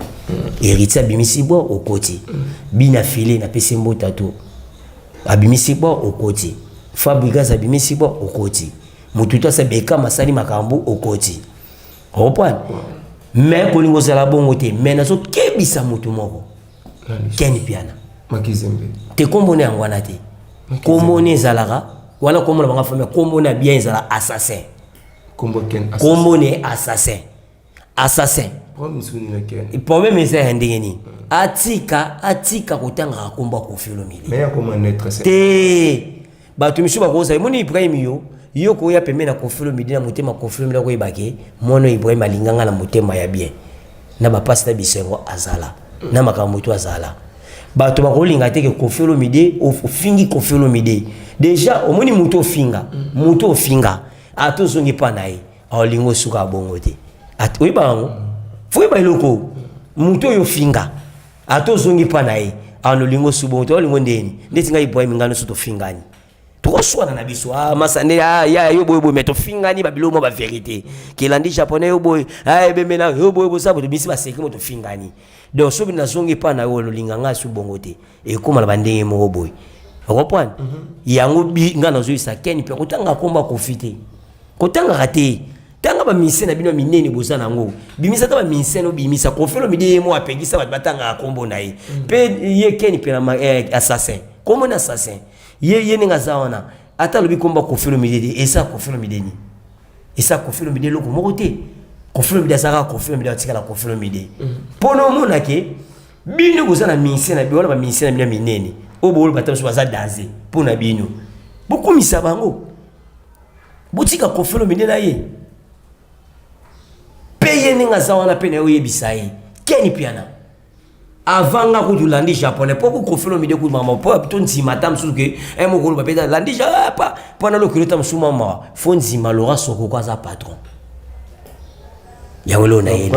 Héritier abimisi bo, okoti bina file, napesi mbota to abimisi bo, okoti Fabrigas abimisi bo, okoti motu to asa bekama asali makambo, okoti comprendre. Mais kolinga ozala bongo te. Mais nazokebisa motu moko, Ken Piana. Te, kombo na yango wana te. Kombo na ezalaka wana, kombo na bango famille, kombo na bien ezala assassin. Kombo ne assassin, assassin. Problème eza ya ndenge nini? Atika, atika kotangaka kombo ya Koffi Olomide te. Bato misusu bakozala emoni Ibrahim, yo koya pembeni na Koffi Olomide na motema. Koffi Olomide akoyeba ke mwana Ibrahim alinganga na motema ya bien, na bapasi na bisengo azala na makambo to azala. Bato bakolinga te ke Koffi Olomide ofingi Koffi Olomide. Déjà omoni moto ofinga, moto ofinga, ata ozongi mpa na ye, aolingi osuka bongo te. Oyeba yango, fo oyeba eloko. Moto oyo ofinga, ata ozongi mpa na ye, awa olingi osu bongo te. Olingo ndeni ndeti ngai Ibrahim, ngai nyonso tofingani, tokoswana na biso. Ah, masa nde, ah, ya yo boye boye, mais tofingani babilo mwa bavérité kelandi japonais yo boye, ah, ebembe na yo boye, boza boye, tobimisi baseki mo, tofingani. Donc soki nazongi epa na yo, olinga ngai asu bongo te, ekóma na bandenge moko boye, ocomprendre yango. Bi ngai nazoyisa Ken mpe kotanga komba Koffi te, kotangaka te. Tanga bamusicien na bino ya minene boza nango, bimisa ata bamusicien, obimisa Koffi Olomide, ye mo apekisa bato batangaka kombo na ye. Mpe ye Ken mpe na assassin, kombo na assassin, ye ndenge aza wana, ata alobi kombo ya Koffi Olomide te, eza Koffi Olomide nini? Eza Koffi Olomide eloko moko te. Koffi Olomide azalaka Koffi Olomide, atikala Koffi Olomide. Mpona omona ke bino boza na musicien na bino wana, bamusicien na bino ya minene oyo booloba ta mosusu baza danger mpo na bino, bokumisa bango, botika Koffi Olomide na ye. Mpe ye ndenge aza wana, mpe na ye oyebisa ye Ken Piana, avant nga kutu landi japonais mpo Koffi Olomide kutu mama mpo to ndima ta mosusu ke mokolo bapeta landi pa mpo na lokelo ta mosusu mama fo ndima. Laurent Sokoko aza patron, yango eloko nayebi.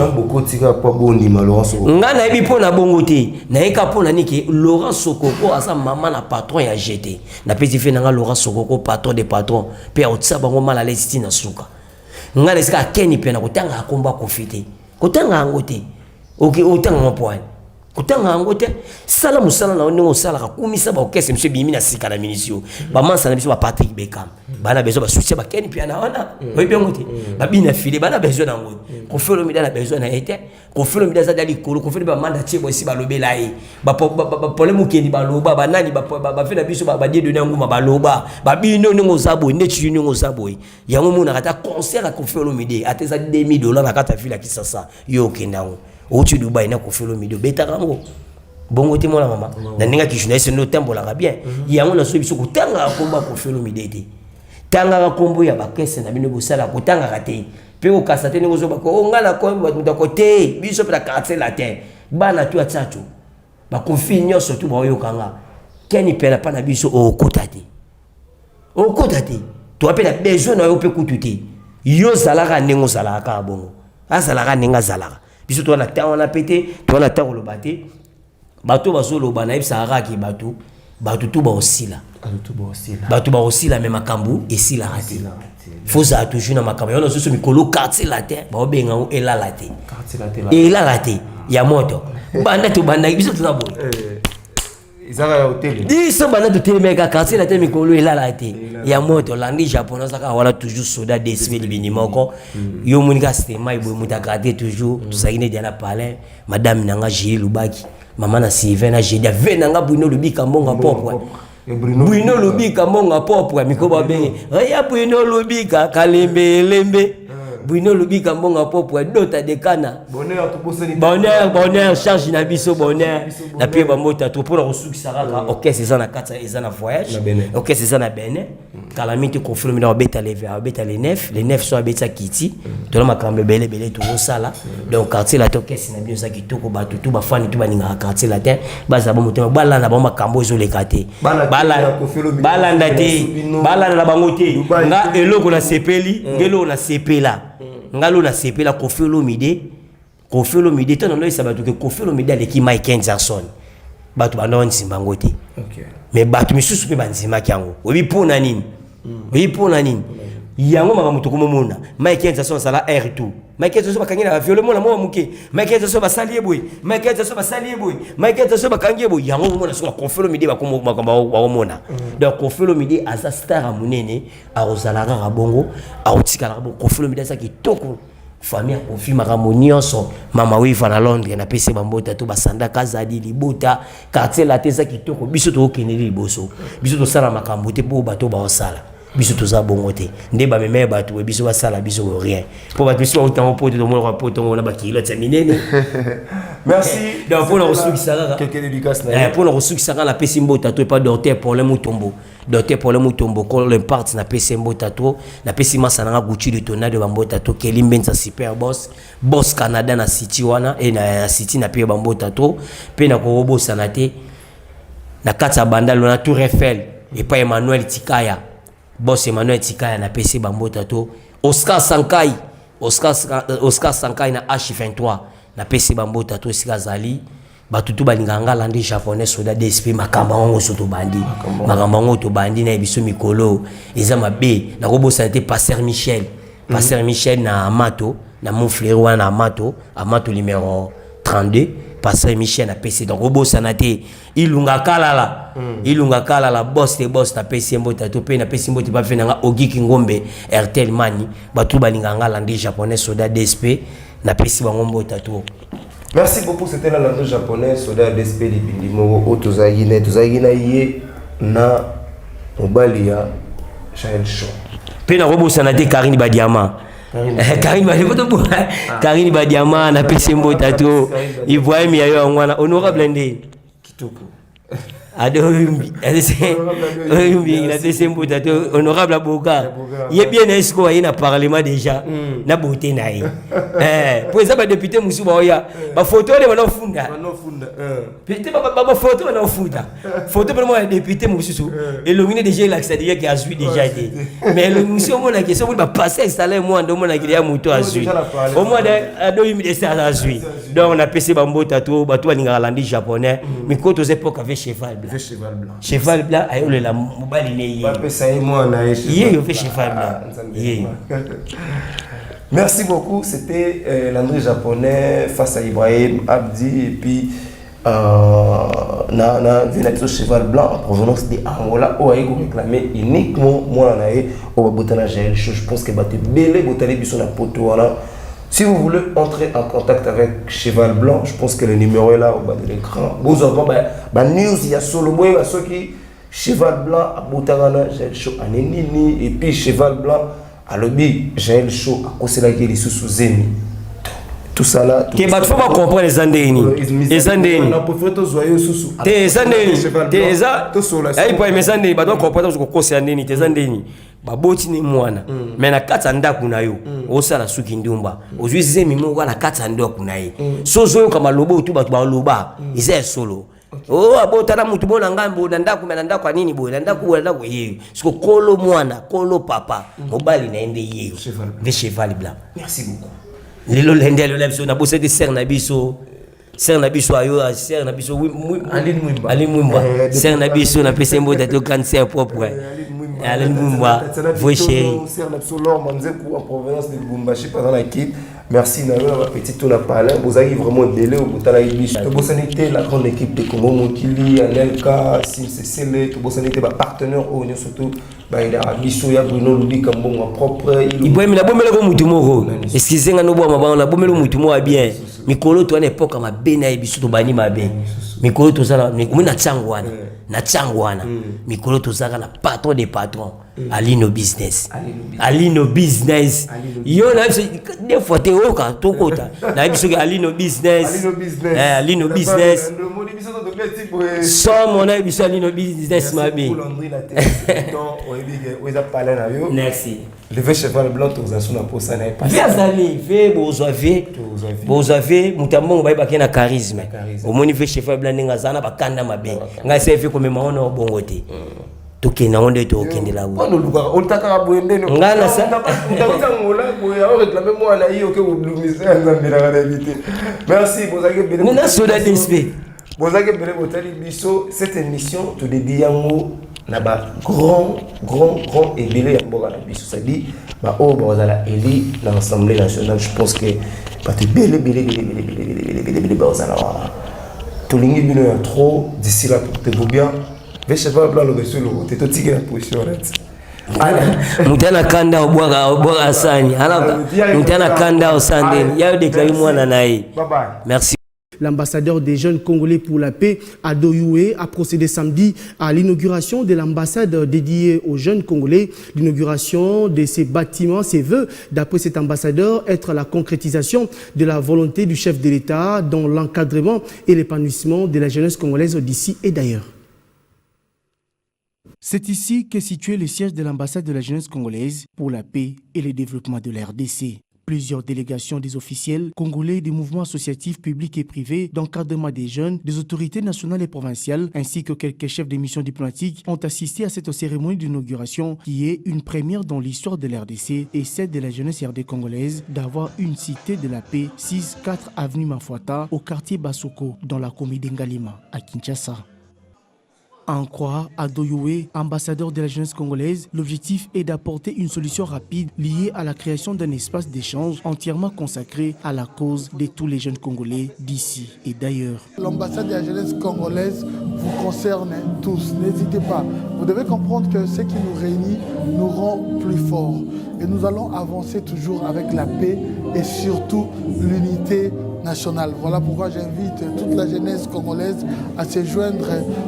Nga nayebi mpo na bongo te, nayeka mpo na nini ke Laurent Sokoko aza mama na patron ya gt. Napesi fe nanga Laurent Sokoko, patron de patron, mpe akotia bango mal à l'aise ntina suka. Nga na esika akeni mpe na kotanga akomba Koffi te, kotanga yango te. Otanga ngo mpo wani? Kotanga yango te. Sala mosala na yo ndenge osalaka, kumisa baorchestre biso ebimi na sika na minisio, bamansa na biso, baPatrick Bekam, bana besoin basoutien. Bakeni mpe na wana oyebi yango te, babina file bana besoin nango. Koffi Olomide na besoin na ye te. Koffi Olomide aza da likolo. Koffi Olomide, bamanda tie bo esi balobela ye, bapole mokendi baloba, banani bafe na biso, badieudonné nguma baloba, babino ndenge oza boye, ndeti yo ndenge oza boye. Yango omonaka ata concert ya Koffi Olomide, ata eza 2000 $ na kati ya ville ya Kisasa, yo okende yango. Outi Dubai na Koffi Olomide, obetaka yango bongo te. Mwana mama na ndenge aki journaliste nde otambolaka bien. Yango nazoyi biso kotangaka nkombo ya Koffi Olomide te. Tangaka nkombo ya bakese na bino bosala, kotangaka te mpe kokasa te ndenge ozobaka o ngai na kombo bato moto te. Biso mpe na Quartier Latin, bana tu ya Tsato, bakofi nyonso tu baoyokanga Ken Pela mpa na biso, okota te, okota te. Toa mpe na besoin na yo mpe kutu te. Yo ozalaka ndenge ozalaka kaka bongo, azalaka ndenge azalaka. Biso toa na temps wana mpe te, toa na temps koloba te. Bato bazoloba, nayebisaka kaka ke bato tu baosila, bato baosila, me makambo esilaka te. Fozala toujours na makambo yango. Nazoso mikolo Quartier Latin baobenga yango elala te, elala te ya moto. Banda tobandaki biso toza boye. Ezaka ya hôtel. Biso banda totelemeka Quartier Latin, mikolo elala te ya moto. Landi japon azaka wana toujours soda desme libini moko. Yo omoni kaka stema eboye, moto agrade toujours. Tozalaki nde diana palin, madame nanga Julie Lubaki, mama na Sylvain na Jeudi ave nanga Bruno Lubika mbonga propre, Bruno Lubika mbonga propre. Mikolo babenge ya Bruno Lubika kalembe elembe. Bruno Lubika mbongo propre, Dota Dekana. Bonheur, tobosani. Bonheur, bonheur, charge na biso bonheur. Na pie bambota to mpona kosukisa kaka orchestre eza na kati, eza na voyage. Na Benin. Orchestre eza na Benin. Kala mingi te Koffi Olomide abeta le abeta le 9, le 9 so abeta kiti. Tona makambo ebele ebele tokosala. Donc Quartier Latin, orchestre na bino eza kitoko, bato tu bafani tu balingaka Quartier Latin, bazala bo motema, balanda bango makambo ezoleka te. Bana te ya Koffi Olomide, Balanda te, bino. Balanda na bango te. Dubai Nga te. eloko nasepeli, nga eloko nasepela, nga eloko nasepela, Koffi Olomide, Koffi Olomide, ntango ndoyesa bato ke Koffi Olomide aleki Michael Jackson, bato banda ondima yango te. Mais bato misusu mpe bandimaki yango. Oyebi mpo na nini? Oyebi mpo na nini? Yango makambo tokomomona. Michael Jackson asala r2, Michael Jackson bakangi na baviole mona mwa moke, Michael Jackson basali ye boye, Michael Jackson basali ye boye, Michael Jackson bakangi ye boye. Yango omona soki Koffi Olomide makambo bakomona. Donc Koffi Olomide aza star ya monene, akozala kaka bongo, akotikalaka bongo. Koffi Olomide aza kitoko, famille ya Kofi, makambo nyonso. Mama Wiva na Londres, napesi bambota to basandaka azali libota. Quartier Latin eza kitoko, biso tokokendeli liboso. Biso tosala makambo te mpo bato baosala, biso toza bongo te. Nde bamema ya bato boye, biso basala biso rien, mpo bato biso bautango po te tomonaka po tongo na bakilo ya minene. Merci. Donc mpona kosukisa kaka, Quelques dédicaces na ye. Mpona kosukisa kaka, napesi mbota to epa docteur Paulin Mutombo, docteur Paulin Mutombo Kolo Impart, napesi mbota to, napesi masa nanga Gucci de Tornado bambota to, Keli Mbenza super boss, boss Canada na city wana e na city, na pe bambota to mpe nakobosana te na kati ya Bandalo na Tour Eiffel epai Emmanuel Tikaya, boss Emmanuel Tikaya, napesi bambota to, Oscar Sankai, Oscar, Oscar Sankai na H23, napesi bambota to esika azali. Bato tu balingaka nga Landi Japonais, soda DSP. Makambo yango so tobandi, makambo yango tobandi na biso mikolo eza mabe. Nakobosana te pasteur Michel, pasteur Michel na Amato, na Montfleury wana na Amato, Amato numéro 32, pasteur Michel napesi. Donc obosana te Ilunga Kalala, Ilunga Kalala, boss te boss, napesi ye mbote to mpe napesi mbote bafe nanga Ogiki Ngombe, Airtel Mani. Bato balingaka nga Landi Japonais, soda DSP, napesi bango mbote to. Merci beaucoup, c'était la langue japonais, soda DSP libindi moko oyo tozalaki na tozalaki na ye na mobali ya Jael Show. Mpe nakobosana te Karine Badiama, Karine Badiama, Karine Badiama, napesi mbote to. Ibrahim ya yo yango wana, honorable nde. Kitoko. Ado oyumbi, oyumbi, napesi mbote to honorable Aboka. Ye bien na ye sikoyo aye na parlement déjà na beauté na ye. Po eza badéputé mosusu baoya bafoto wana banafunda te, bafoto banaofuta foto mpona mwana député mosusu, elongi ne déjà elakisa déjà ke azwi déjà te. Mais elongi mosusu omonaki soki bapasse installe mwana, omonaki ya moto azwi, omwana adoyimi dese azwi. Donc napesi bambota to bato balingaka Landi Japonais. Mikolo toza époque ave cheval blanc, cheval blanc ayolela mobali ne ye. Bapesa ye mwana ye. Ye yo mpe cheval blanc ye. Merci beaucoup. C'était Landry Japonais face à Ibrahim Abdi et puis na vena biso cheval blanc en provenance de Angola oyo aye koréclamer uniquement mwana na ye oyo babotana Jael Show. Je pense que bato ebele botali biso na poto wana. Si vous voulez entrer en contact avec Cheval Blanc, je pense que le numéro est là au bas de l'écran. Bozwa ba news ya solo, boyeba soki Cheval Blanc abotaka na Jael Show ane nini, et puis Cheval Blanc alobi Jael Show akoselaki lisusu zemi, tout ça là. Ke bato fo bacomprendre eza ndeni, eza ndeni te, eza ndeni te, eza problème, eza ndeni bato bacomprendre kokosela ndeni te, eza ndeni baboti ni mwana. Mais na kati ya ndako na yo osala suki ndumba, ozwi zemi moko na kati ya ndako na ye. So ozoyoka maloba oyo tu bato baloba eza ya solo. O abotana mutu bo na ngambo na ndako, me na ndako ya nini boye, na ndako boye, na ndako yeyo. Siko kolo mwana, kolo papa, mobali na ye nde yeyo nde cheval blanc. Merci beaucoup. Lelo lende alola biso, nabosaki te sere na biso, sere na biso ayo, sere na biso. Aline Mwimba. Aline Mwimba, sere na biso, napesi mbote to, grande sœur propre Aline Mwimba, vrai chéri. Sere na biso Laure Manzeku en provenance de Lubumbashi, par na équipe. Merci na yo na bapetit to na palin, bozalaki vraiment ebele oyo botalaki biso. Tobosani te la grande équipe de Congo Mokili, Anelka Simsesele. Tobosani te bapartenaire oyo nyonso to bayelaka biso, ya Bruno Lubika mbongo propre. Ibrahim, nabomelako mutu moko, excuse nga, nobwama bango, nabomeli mutu moko ya bien. Mikolo toza na époque ya mabe na ye, biso tobandi mabe. Mikolo toza omoni na ntango wana, na ntango wana, mikolo tozalaka na patron de patron, Alino Business, Alino Business. Yo na biso deux fois te, oyoka tokota nayebi soki Alino Business, Alino Business somo, nayebi biso Alino Business mabe. Merci. Le vrai cheval blanc, toza so na posa na ye. Ve azali ve, bozwa ve, bozwa ve. Moto ya mbongo bayebaki na charisme. Omoni ve cheval blanc ndenge aza na bakanda mabe. Ngai se ve komema wana obongo te, tokende yango nde tokendela. Oltakaka boye ndenge Ngai ngola boye, aoréclame mwana ye, oke kolumisa ya Nzambe nanga nayebi te. Merci, bozalaki ebele. Na soda dsp. Bozalaki ebele, botali biso. Cette émission todédier yango na bagrand grand grand ebele ya mboka na biso, c'est-à-dire baoyo bazala élu na Assemblée nationale. Je pense que bato ebele ebele ebele ebele ebele ebele ebele ebele bazala wana. Tolingi bino ya trop. D'ici là, portez-vous bien. Ve cheval blanc aloba esu eloko te, totikela position wana ti. Moto ana kanda obwaka sani, moto ana kanda osandeni ya odeklare mwana na ye. Merci. L'ambassadeur des jeunes Congolais pour la paix, Ado Yuhe, a procédé samedi à l'inauguration de l'ambassade dédiée aux jeunes Congolais. L'inauguration de ces bâtiments se veut, d'après cet ambassadeur, être la concrétisation de la volonté du chef de l'État dans l'encadrement et l'épanouissement de la jeunesse congolaise d'ici et d'ailleurs. C'est ici qu'est situé le siège de l'ambassade de la jeunesse congolaise pour la paix et le développement de la RDC. Plusieurs délégations des officiels congolais, des mouvements associatifs publics et privés d'encadrement des jeunes, des autorités nationales et provinciales, ainsi que quelques chefs de missions diplomatiques ont assisté à cette cérémonie d'inauguration qui est une première dans l'histoire de l'RDC et celle de la jeunesse RD congolaise d'avoir une cité de la paix, 6-4 avenue Mafuata, au quartier Basoko, dans la commune d'Ngaliema, à Kinshasa. En croit Ado Yuhe, ambassadeur de la jeunesse congolaise, l'objectif est d'apporter une solution rapide liée à la création d'un espace d'échange entièrement consacré à la cause de tous les jeunes Congolais d'ici et d'ailleurs. L'ambassade de la jeunesse congolaise vous concerne tous. N'hésitez pas. Vous devez comprendre que ce qui nous réunit nous rend plus forts. Et nous allons avancer toujours avec la paix et surtout l'unité nationale. Voilà pourquoi j'invite toute la jeunesse congolaise à se joindre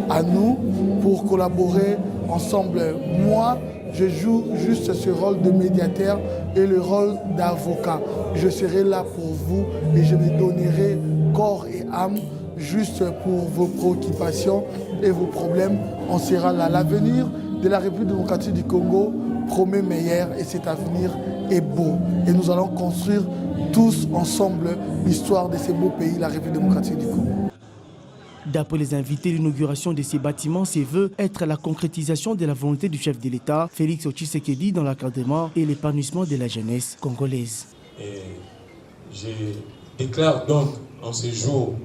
à nous pour collaborer ensemble. Moi, je joue juste ce rôle de médiateur et le rôle d'avocat. Je serai là pour vous et je me donnerai corps et âme juste pour vos préoccupations et vos problèmes. On sera là. L'avenir de la République démocratique du Congo promet meilleur et cet avenir est beau. Et nous allons construire tous ensemble l'histoire de ce beau pays, la République démocratique du Congo. D'après les invités, l'inauguration de ces bâtiments se veut être la concrétisation de la volonté du chef de l'État, Félix Tshisekedi, dans l'encadrement et l'épanouissement de la jeunesse congolaise. Et je déclare donc en ce jour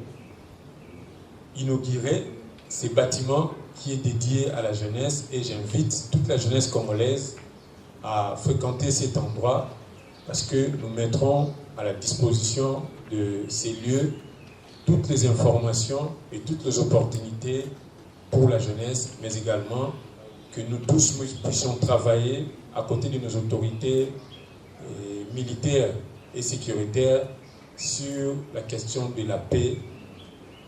inaugurer ces bâtiments qui est dédié à la jeunesse et j'invite toute la jeunesse congolaise à fréquenter cet endroit parce que nous mettrons à la disposition de ces lieux toutes les informations et toutes les opportunités pour la jeunesse, mais également que nous tous puissions travailler à côté de nos autorités militaires et sécuritaires sur la question de la paix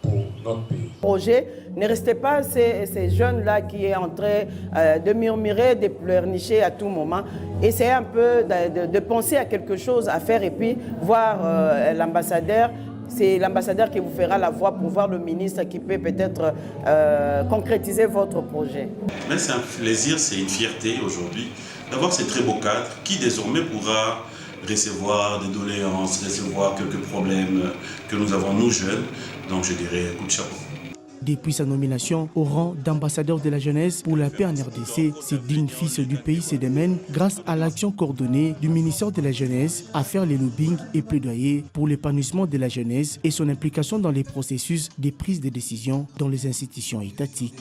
pour notre pays. Projet, ne restez pas ces jeunes-là qui est en train de murmurer, de pleurnicher à tout moment. Essayez un peu de penser à quelque chose à faire et puis voir l'ambassadeur. C'est l'ambassadeur qui vous fera la voie pour voir le ministre qui peut peut-être concrétiser votre projet. Mais c'est un plaisir, c'est une fierté aujourd'hui d'avoir ces très beaux cadres qui désormais pourra recevoir des doléances, recevoir quelques problèmes que nous avons, nous jeunes. Donc je dirais coup de chapeau. Depuis sa nomination au rang d'ambassadeur de la jeunesse pour la paix en RDC, ce digne fils du pays se démène grâce à l'action coordonnée du ministère de la Jeunesse à faire les lobbying et plaidoyer pour l'épanouissement de la jeunesse et son implication dans les processus de prise de décision dans les institutions étatiques.